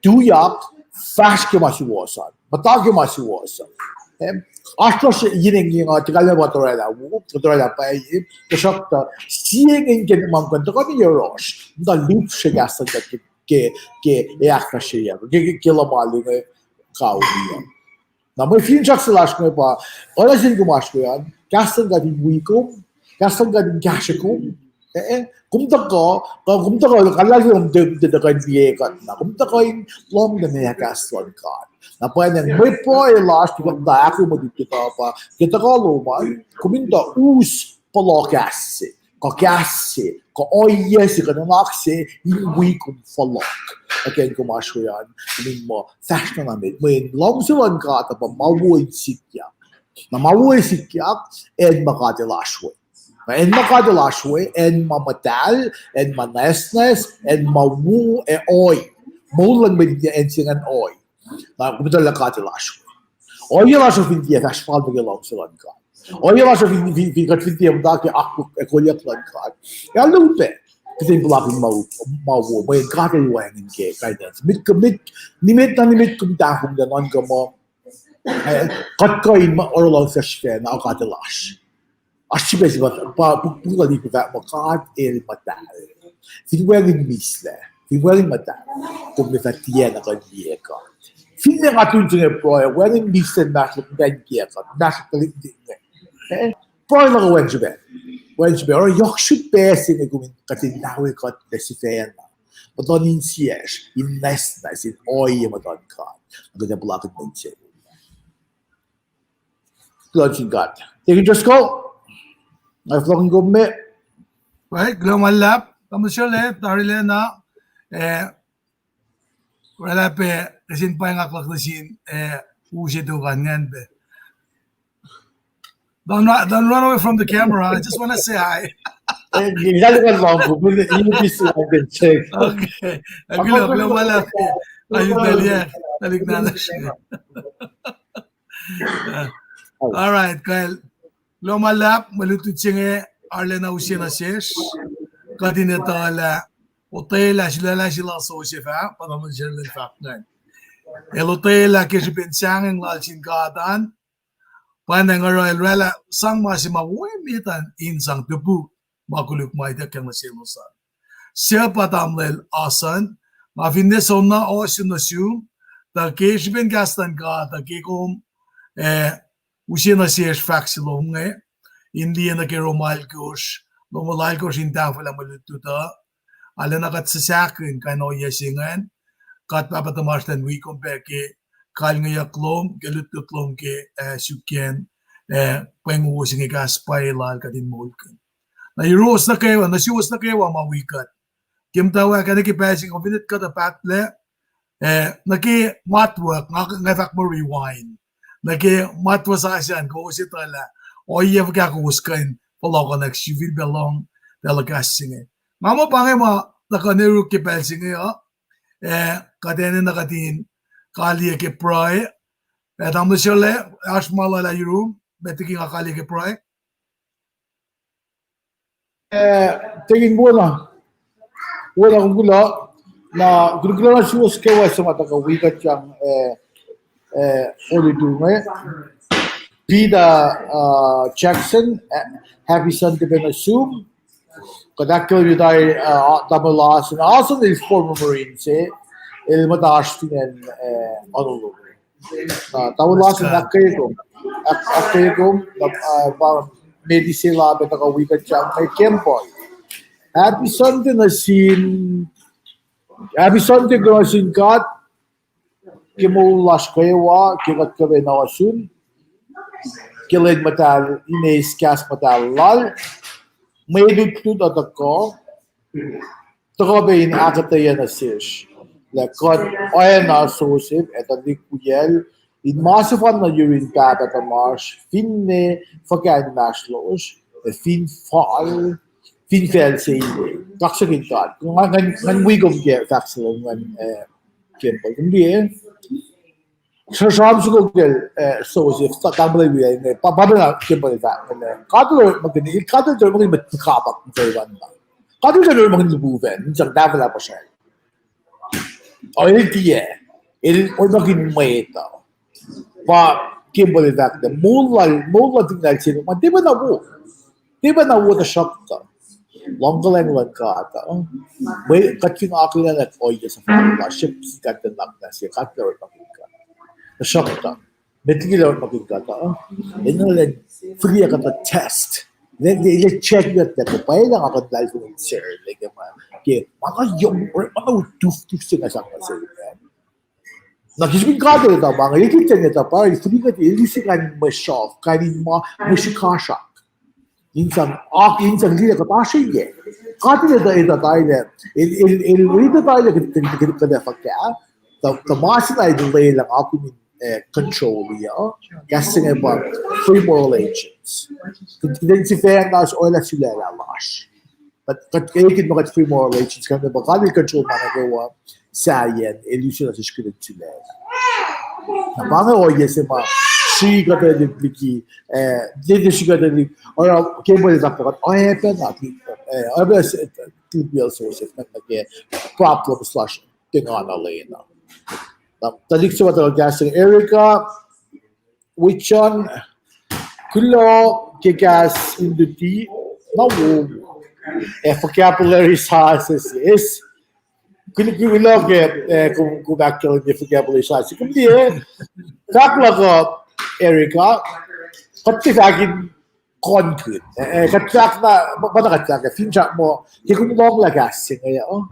Tuyak, fahsr ke ma suwohs an, muhta ke ma suwohs an. Oasr lasr yen engyeng uh, tuh kalmac pa tuhralah wo, tuhralah pwacye, tuhsruhktuh sie nge in ke ma muhkwena tuhkuh nuh yohrohsr, muhta lihpsre kahs luhn God ke, ke, ke ahkfahsryeyuck, ke, ke, ke luhmahl inge kawiyac. Na mwe finsrak se lasr inge pa, oacna sin kom oasr we an, kahs luhn God in wi kom, kahs luhn God in kahsre kom, eh, kom tuhkuh, kom tuhkuh, kalmac lom tuh, tuh tuhkuh in liye kuht na, kom tuhkuh in lohng nuh meac kahs luhn God. Na pwacnwacng mwe pruhe lasr, tuh kuht muhta ahkoo mwe lutlut uh pa, ke tuhkuh lom an, kom in tuh us pohloh kahs se, kuh kahs se, kuh ohiyac se, kuh nuhnak se, in wi kom fohlohk. Again, kom oasr we an, kom in muh fahsr na met, mweyen luhngse luhn God uh pa ma wo in sikyak. Na ma wo in sikyak, acn ma God El oasr we. Na acn ma God El oasr we, acn ma muhtahl, acn ma nwacsnwacs, acn ma wo ac ohi. Moul luhn mwet inge acn se ingacn ohi. Na kom etuh lah God El oasr we. Ohiyac lasr uh fin tiac fahsr fal nuh ke luhngse luhn God, ohiyac lasr uh fin, fin, fin kuht fin tiac muhta ke akwuck ac kolyuck luhn God, ac arlac upac kuht in puhlakihn ma, ma wo, mweyen God El wacngihn ke kain acn. Met, met, nimet na nimet kom tahfonglac nuhnkuh muh, eh, kuht kuh in oruh luhngse sifacna, God El oasr. Oasr srihpac se pa, pa, puk, puk, puk, muh God El muhtahl. Fin wacngihn mihslac, fin wacngihn muhtahl, kom ac fah tiacna kuh in liye God. Finne nga tun se inge pruhe, wacngihn mihslac inmahsrlon kuh in kiyac God, inmahsrlon tuhlihk nuhtihk inge. Eh? Pruhe luhk uh wacngihn srihpac. Wacngihn srihpac. Oruh yohk srihpac se inge kom in kuht in nawe kuhtlac sifacna. Muhtuhn insiyacsr, in nwacsnwacs, in ohiyac muhtuhn God. Kuht ac puhlakihn mwe insewowo. Kuloh nuh sin God. Deacon Driscoll, nga fohlohkihn kom me. Right, kuloh ma luhlahp, tamuhlwel Sharlett, tarilacna, eh, oraclah pac, kihsen pwacye nga kuloh nuh sin, eh, u se tok an ingacn pac. Don't, ru- don't run away from the camera. I just want to say hi. Eh, you gotta go along with it. You just like to check. Okay. Kuloh, kuloh ma luhlahp. Ayuk na liye, ayuk na liye. All right, kal. Kuloh ma luhlahp, mwe lutlut se inge arulacna use nuh sesr. Kuht in etuh lah otwelah sulaclah se lal Joseph ah, pa tamuhlwel Sharlett el fahk ingacn. El otwelah ke srihpen sahngweng lal sin God an, pwacnwacng oruh el oraclah sang ma se ma wo emet an in sang topuk ma koluk ma ituckyang nuh selos an. Suc pa tamuhlwel Asen, Nga finne soenna ohsun nuh sum, tuh ke srihpen kahs luhn God, tuh ke kom, eh, use nuh sesr fahk se lom inge, in liye nuh ke Rom alkosr, Rom alkosr in tahfwelah mwe lutlut uh, arulacna kuht suhsahkihn kain ohiyac se ingacn, kuht Pahpah tuhmasr Elan wi kom pac ke kalngeyuck lom, ke lutlut lom ke, eh, suk an, eh, pweng wo se inge kahs pwacye lal kuht in moulkihn. Na yuruwos nuh kwewa, nuh suwos nuh kwewa ma wi kuht. Ke muhtwacwacack ah, ke pacl se inge kom fin kuhtuh pahtlac, eh, nuh ke matwac, nga, nga fahk muh rewind. Nuh ke matwac sasuc an, kowos etuh lah ohiyac fuhkah kowos kuh in fohlohkohnwack sifilpac lohng telecast se inge. Nga muh pa inge ma tuhkuh nuh yuruk ke pacl se inge uh, eh, kuht enenuh kuht in kaliyac ke pruhe, eh, tamuhlwel Sele, oasr ma lwelah yurum, met liki nga kaliyac ke pruhe. Eh, tekin wona, wona kom kuloh, na kuloh, kuloh na suwos kwewa suc ma tuhkuh wi kuht yang, eh, eh, olutu inge. Peter, uh, Jackson, eh, happy Sunday pac nuh sum. Kuht ahkkahlwemye tari, uh, tamuhlwel Larson, Larson el former Marine se, el muhta oasr fin acn, eh, Honolulu. Na, tamuhlwel Larson, ahkkweye kom. Ahk-, ahkkweye kom, na, uh, pa Medi Sela pac tuhkuh wi kuht yang, Kimball. Happy Sunday nuh sin, happy Sunday nuh sin God ke moul lasr kwewa, ke kuht kuh in ohsun ke lwen muhtahl, in eis kahs muhtahl lal, mwe lutlut uh tuhkuh, tuhkuh pac in ahkuhtweyac nuh sesr lah kuht oacna Joseph ac tuhlihk wiyacl in ma sefanna yurin Pahpah tuhmasr, finne fuhkah inmahsrlosr, ac fin fal, fin facl se inge. Kaksakihn God. Ngan, ngan, ngan wi kom ke fahk se lom an, eh, Kimball. Kom liye, sramsram soko kacl, eh, Joseph, ta-, tamuhlwel wiyacl inge, pa-, pahpah na Kimball fahk inge. God El orekmakihn, God El orekmakihn mwet kapak muhkwena. God El orekmakihn lihpufacn, in sang tahfwelah puhsral. Ac El tiac, El orekmakihn mwet uh. Pa Kimball el fahk lah moul lal, moul lal Daniel se ma tiac pacna wo. Tiac pacna wo, tuhsruhktuh luhngkuhlacng luhn God uh, mwe kuht fin akihlen ohiyac suhfal lasr, srihpac sin God tuh nuhnak na se, God El orekmakihn kuht. Tuhsruhktuh met liki El orekmakihn kuht uh, enenuh in fihliyac kuhtuh test. Enenuh in check kuht lah pwacye lah nga kuh in luhlahlfongi in share ke ma, ke ma nga yohk, ma nga tuftuh se nga sang nuh sel. Na ke srihpen God El etuh ma inge, El tiac etuh pa, El fihliyac kuht, El use kain in mwe sruhf, kain in ma, mwe srihkasrak, in sang, ak, in sang liye kuht oasr yac. God El etuh, etuh tari lah, El, El, El, El etuh tari lah kuht, kuht, kuht, kuht ac fuhkah, tuh, tuh ma se na El lwelah nga kom in, eh, control-i uh. Kahs se inge pa free moral agents. Kuht, kuht in sifacna oraclah sulaclah lasr. Kuht, kuht ekihn muh kuht free moral agents, kuht, pa God El control ma nuh kwewa, sahyacn, El use nuh sesr kuht in sulaclah. Na pa inge ohiyac se ma srihke kuht liki, eh, tiac srihke kuht liki, oruh Kimball el fahk pa kuht oacpacna, eh, oacpacna, eh, liki Joseph, nuh ke problems lasr ke nga na lwen uh. Na tuhlihk se ma tuhkuh kahs se inge, Erica, Wichon, kuloh ke kahs in luti, na wo, eh, vocabulary sasuc se. Kul-, kuloh ke, eh, kom, kom ahkkahlwemye vocabulary sasuc se. Kom liye, fahk luhk uh, Erica, kuht tiac fahk in konkihn. Eh, eh, kuht fahk na, ma, ma na kuht fahk, finsrak muh, ke kom lohnglah kahs se inge uh,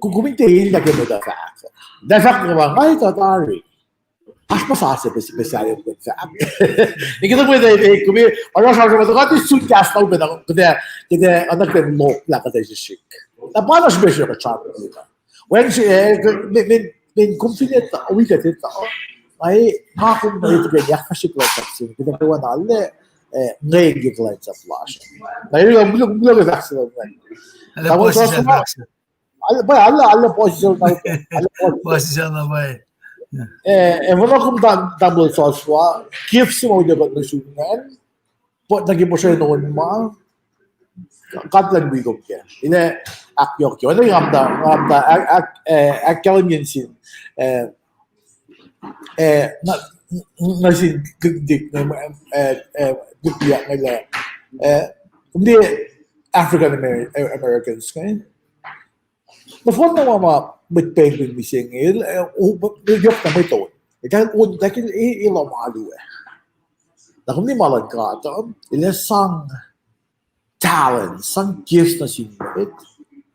kom, kom in tiac el nuh ke mwet uh fahk. Na fahk na ma nga etuh tari. Oasr ma sasuc pa, pa sahyac kom fahk. Nike tuh mwet uh, eh, kom, oruh sramsram, tuh kuht sun kahs na upac na, kuht, kuht, oacna kuht in lohklah kuht srihsrihk. Na pa na srihpac srihpac kuht sramsram. Wen se, eh, men, men, men kom fin etuh, wi kuht etuh, nga, nga kom na etuh ke yak fahsrwelihk kuhlwacnsap se, kuht ac kwewana lah, eh, nge ke kuhlwacnsap lasr. Na, eh, kom, kom, kom fahk se lom an. Ala, pa, ala, ala, puhsisacl na, ala, puhsisacl na, pa. Eh, eh, ma kom ta-, tamuhlwel Joshua, gift se ma utuckuh nuh sum ingacn, pa nuh ke puhsren on ma, God Elan wi kom kac. Ine, ahkyohkye. Oacna nga muhta, nga muhta, ahk-, ahk-, eh, ahkkahlwemye nuh sin, eh, eh, na, nuh sin dik, dik, eh, eh, dik, eh, eh, African Amer-, eh, Americans, eh? Nohfohn na ma ma mwet pacl mihsenge, eh, o, yohk na mwet on. Eltahl on, eltahl ke, eh, elos ma alu ah. Na kom liye ma luhn God uh, el ac sang talent, sang gifts nuh sin mwet.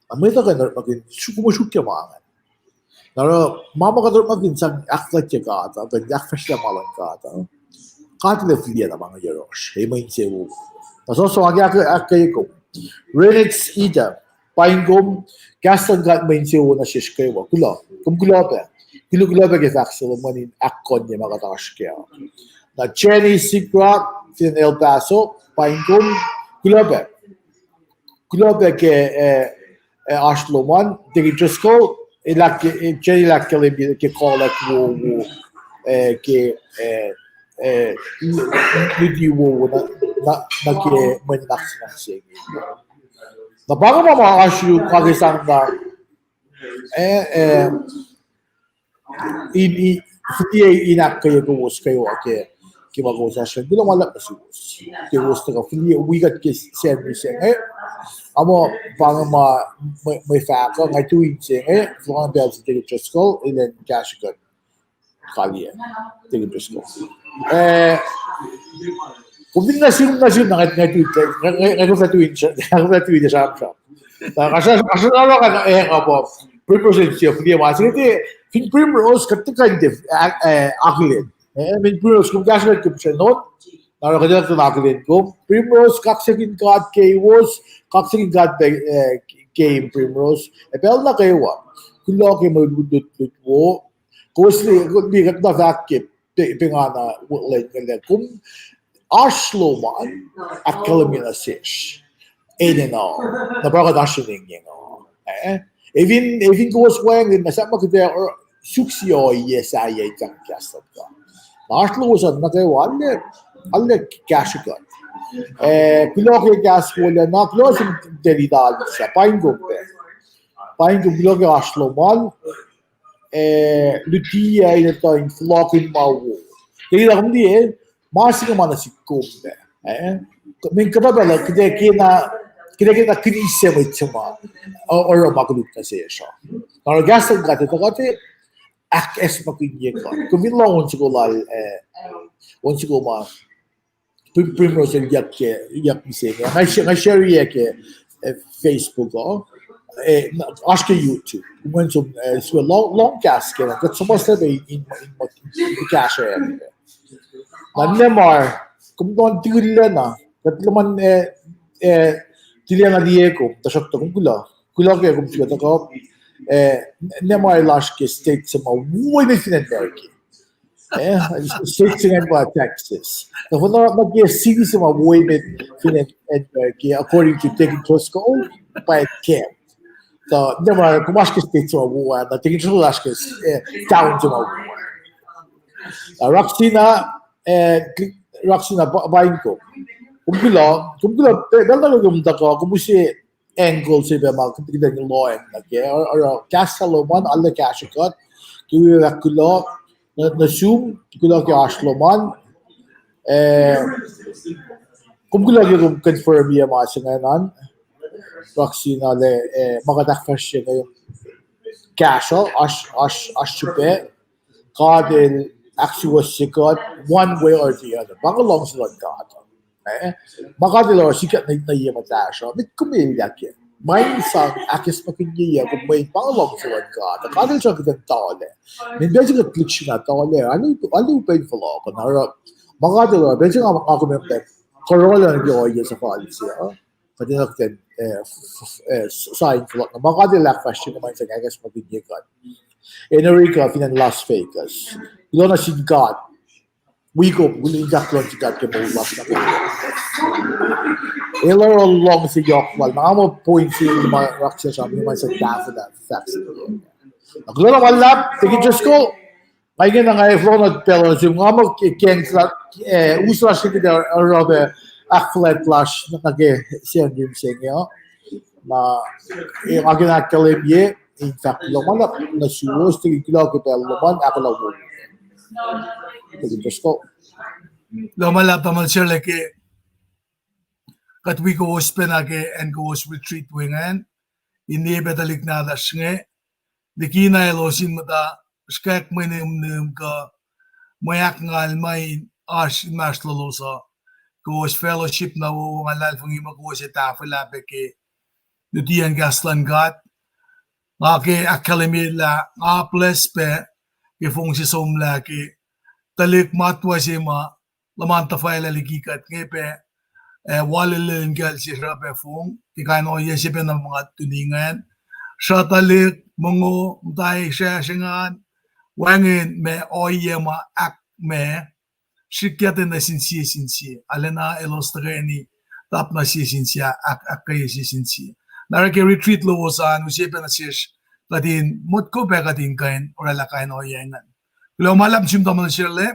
Na mwet uh kuh in orekmakihn, suk, kom suk ke ma ingacn. Na oruh ma ma kuht orekmakihn sang ahkfuhlwactye God uh, kuh in ahkfahsrye ma luhn God uh, God El ac fihliyac na ma inge yohrohsr, ac mwe insewowo. Na sohso ahk, ahk, ahkkweye kom. Renix Ida, paing kom, kahs luhn God mwe insewowo nuh sesr kwewa. Kuloh, kom kuloh pac. Kuloh, kuloh pac ke fahk se lom an in ahkkonye ma kuht oasr kac. Na Jenny Sikra, fin El Paso, paing kom, kuloh pac. Kuloh pac ke, eh, eh, oasr lom an, Deacon Driscoll, el ahk-, eh, Jenny el ahkkahlwemye ke kolak wowo, eh, ke, eh, eh, luti wowo na, na, nuh ke mwe nuhnak se inge. Na pa inge ma ma oasr yurin ma ke sang na, eh, eh, in, in, fihliyac in ahkkweye kowos kwewa ke, ke ma kowos oasr an, kuloh ma luhlahp nuh suwos. Ke kowos tuhkuh fihliyac wi kuht ke Sacnri se inge. Nga muh pa inge ma, mwe, mwe fahk uh, nga tui inse inge, fohlohk pacl sin Deacon Driscoll, elan kahsre kuht. Kalye. Deacon Driscoll. Eh, kom fin nuh sum, nuh sum, na nga, nga tui, nga, nga, nga kom fah tui, nga kom fah tui sramsram. Na, nga sra-, nga sra-, nga sra-, eh, nga pa, Primrose el sie, fihliyac ma se inge, fin Primrose, kuht tuhkuh in tiac, eh, eh, akihlen. Eh, fin Primrose, kom kahsre kuht kom sranon, na oruh kuht tuhkuh in akihlen kom. Primrose, kaksakihn God keiwos, kaksakihn God pac, eh, keim Primrose. Ac pacl nuh kwewa, kuloh ke mwe lutlut wo, kowos liye, liye kuht na fahk ke pe-, pengana wo lwen inge lah kom oasr lom an ahkkahlwemye nuh sesr enenuh, na pa kuht oasr enengyeng uh. Eh? Efin, efin kowos wacngihn na sahp ma kuht ac, uh, suk sie ohiyac sahyac in fahk kahs luhn God. Na oasr lowos an nuh kwewa, arlac, arlac kahsre kuht. Eh, kuloh ke kahs wolacna, kuloh sin Delita Alisa, paing kom pac. Paing kom, kuloh ke oasr lom an, eh, luti ac in etuh in fohlohkihn ma wo. Ke lah kom liye, ma se inge ma nuh sihk kom pac. Eh, mweyen kuhtuh pacl uh, kuht ac kena, kuht ac kena kihnisac mwet se ma, uh, oruh ma koluk nuh sesr uh. Na oruh kahs luhn God etuh kuht ac ahkacsmakihnye kuht. Kom fin lohng on soko lal, eh, on soko ma Prim-, Primrose el yuck ke, yuck mihsenge. Nga sh-, nga share-ye ke, eh, Facebook uh. Eh, na, oasr ke YouTube. Mweyen som, eh, soko lohng, lohng kahs ke na. Kuht suhmuhslah pac in, in, in, in kahsruh. Na Nemar, kom nuhnkuh tilac na. Kuht luhman, eh, eh, tilac na liye kom, tuhsruhktuh kom kuloh. Kuloh ke kom sifil tuhkuh, eh, Nemar el oasr ke state se ma wo emet fin acn America. Eh, state se ingacn pa Texas. Na fin nuh ke city se ma wo emet fin acn America, according to Deacon Driscoll, pa Kent. So, Nemar, kom oasr ke state se ma wo ah, na Deacon Driscoll oasr ke, eh, town se ma wo ah. Uh, Roxina, eh, Roxina, pa-, paing kom. Kom kuloh, kom kuloh, pacl nuh kwewa kom tuhkuh, kom use angle se pac ma kuht in lohacng nuh kac, oruh, oruh kahs lom an, arlac kahsre kuht, ke wi fahk kuloh, nuh, nuh sum, kuloh ke oasr lom an, eh, kom kuloh ke kom confirm-ye ma se ingacn an, Roxina, lah, eh, ma kuht ahkfahsrye inge, kahsruh, oasr, oasr, oasr srihpac, God el ahksuwohsye kuht one way or the other. Pa inge luhngse luhn God. Eh? Ma God el oruh sikyak nuh, nuh ye muhtahsr uh, met kom elyah kac. Ma in sang ahkacsmakihnye kom, mweyen pa inge luhngse luhn God. God el sang kuht in tuhlac. Mweyen pacl se kuht lihksreni tuhlac, alu, alu pac in fohlohkoh. Na oruh, ma God el oruh, pacl se nga, nga kom pac, kuhruhlan ke ohiyac suhfal se uh. Kuht enenuh kuht in, eh, f-, f-, eh, s-, sign fohlohk. Na ma God el ahkfahsrye inge ma in sang ahkacsmakihnye kuht. Enrica fin acn Las Vegas. Kuloh nuh sin God. Wi kom, kuloh in fahk kuloh nuh sin God ke moul lasr nuh kwewa. El oruh luhngse yohk lal. Na nga muh point se ma Roxy el sramsram, ma in sang tahfwelah fahk se. Na kuloh na ma luhlahp, Deacon Driscoll. Nga ingena nga efuh na pacl uh nuh sum, nga muh ke, ke, eh, us lasr ke kuht oruh pac ahkfuhlwact lasr nuh ke Sacnri se inge uh. Na, eh, nga kena ahkkahlwemye in fahk kuloh ma luhlahp nuh suwos, tuh kuloh ke pacl lom an ahkolah wo. Deacon Driscoll. Kuloh ma luhlahp tamuhlwel Serla ke kuht wi kowos pacna ke acn kowos retreat we ingacn. in liye pac tuhlihk nahtuhsr inge, likina elos in muhta srihkwack mwe nihmnihm kuh mwe ahkngal ma in oasr inmahsrlolos uh, kowos fellowship na wowo. Nga luhlahlfongi muh kowos ac tahfwelah pac ke lutiyacn kahs luhn God. Nga ke ahkkahlwemye lah nga bless pac ke fong se somlah ke tuhlihk matwac se ma luhman tuhfahlah liki kuht inge pac, ac walilel in kacl sesr uh pac fong ke kain ohiyac se pac na ma nga tuni ingacn. Sruh tuhlihk, mongo, muhta isracsr engan, wacngihn ma ohiyac ma ahkma srihkyac nuh sin sie sin sie. Arulacna elos tuhkweni tap nuh sie sin sie, ahk-, ahkkweye sie sin sie. Na oruh ke retreat lowos an, use pac nuh sesr kuht in motko pac kuht in kuh in orwaclah kain ohiyac ingacn. Kuloh ma luhlahp nuh sum tamuhlwel Sherle,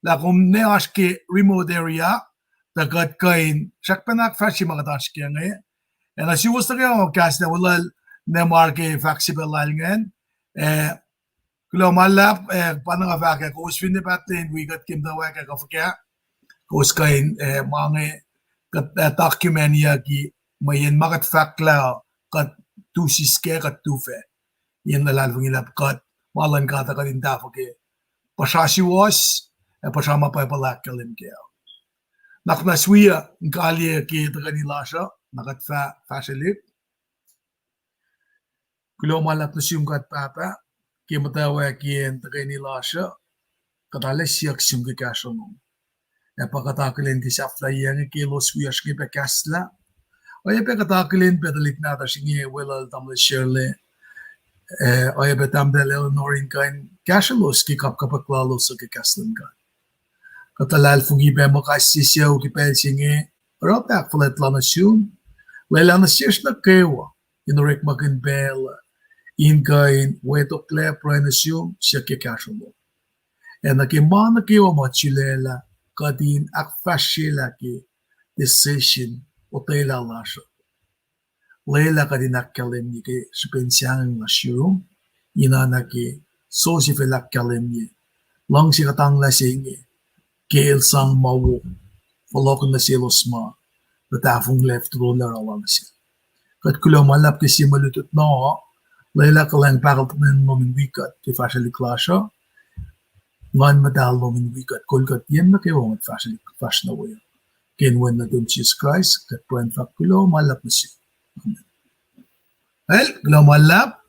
lah kom ne oasr ke remote area, tuh kuht kuh in srackpacna ahkfahsrye ma kuht oasr kac inge. Ac nuh suwos nuh kwewa kahslah weluhl Nemar ke fahk srihpac lal ingacn. Eh, kuloh ma luhlahp, eh, pa na nga fahk ah, kowos finne pahtlac in wi kuht ke muhtwacwacack ah kuh fuhkah, kowos kuh in, eh, ma inge, kuht, eh, document-iyucki, mweyen ma kuht fahklah, kuht tu siskac, kuht tu fac. In luhlahlfongi lah kuht, ma luhn God uh kuht in tahfuh ke puhsra suwohs, ac puhsra ma Bible ahkkahlwem kac. Nuhnak muhnahs wi uh in kaliyac ke tuhkweni lasr uh, na kuht fah fahsrwelihk. Kuloh ma luhlahp nuh sum God Pahpah, ke muhtwacwacack in tuhkweni lasr uh, kuht arlac siyuck sum ke kahsruh lom. Ac pa kuht akihlen ke sahflahiyac inge ke elos wiyacsr inge pac kahslah. Oacyacpac kuht akihlen pac tuhlihk nahtuhsr inge weluhl tamuhlwel Sherle, eh, oacyacpac tahmtahel Eleanor in kuh in kahsrwelos ke kapkapwack lalos uh ke kahs luhn God. Kuht luhlahlfongi pac muh kais sie sucu ke pacl se inge, oruh pac ahkfuhlwactlah nuh sum, lwelah nuh sesr nuh kwewa in orekmakihn pacl uh in kuh in wetoklac pruhe nuh sum, siyuck ke kahsruh lom. Ac nuh ke ma nuh kwewa ma sulaclah, kuht in ahkfahsryelah ke decision, otwelah lasr uh. Lwelah kuht in ahkkahlwemye ke srihpen sahngweng lasr yurum, ina na ke Joseph el ahkkahlwemye, luhngse kuhtanglah se inge, ke el sang ma wo, fohlohkihn nuh selos ma, tuh tahfonglac fototolah oruh lal nuh sel. Kuht kuloh ma luhlahp ke sie mwe lutlut na, lwelah kuhlwacng pahkotwen lom in wi kuht ke fahsrwelihk lasr uh, Nguhn Muhtahl lom in wi kuht, kol kuht yen nuh kwewa mwet fahsrwelihk fahsr nuh we. Ke inen Wen nuhtum Jisus Kraist, kuht pruhe in fahk kuloh ma luhlahp nuh sum. Amen. Well, kuloh ma luhlahp.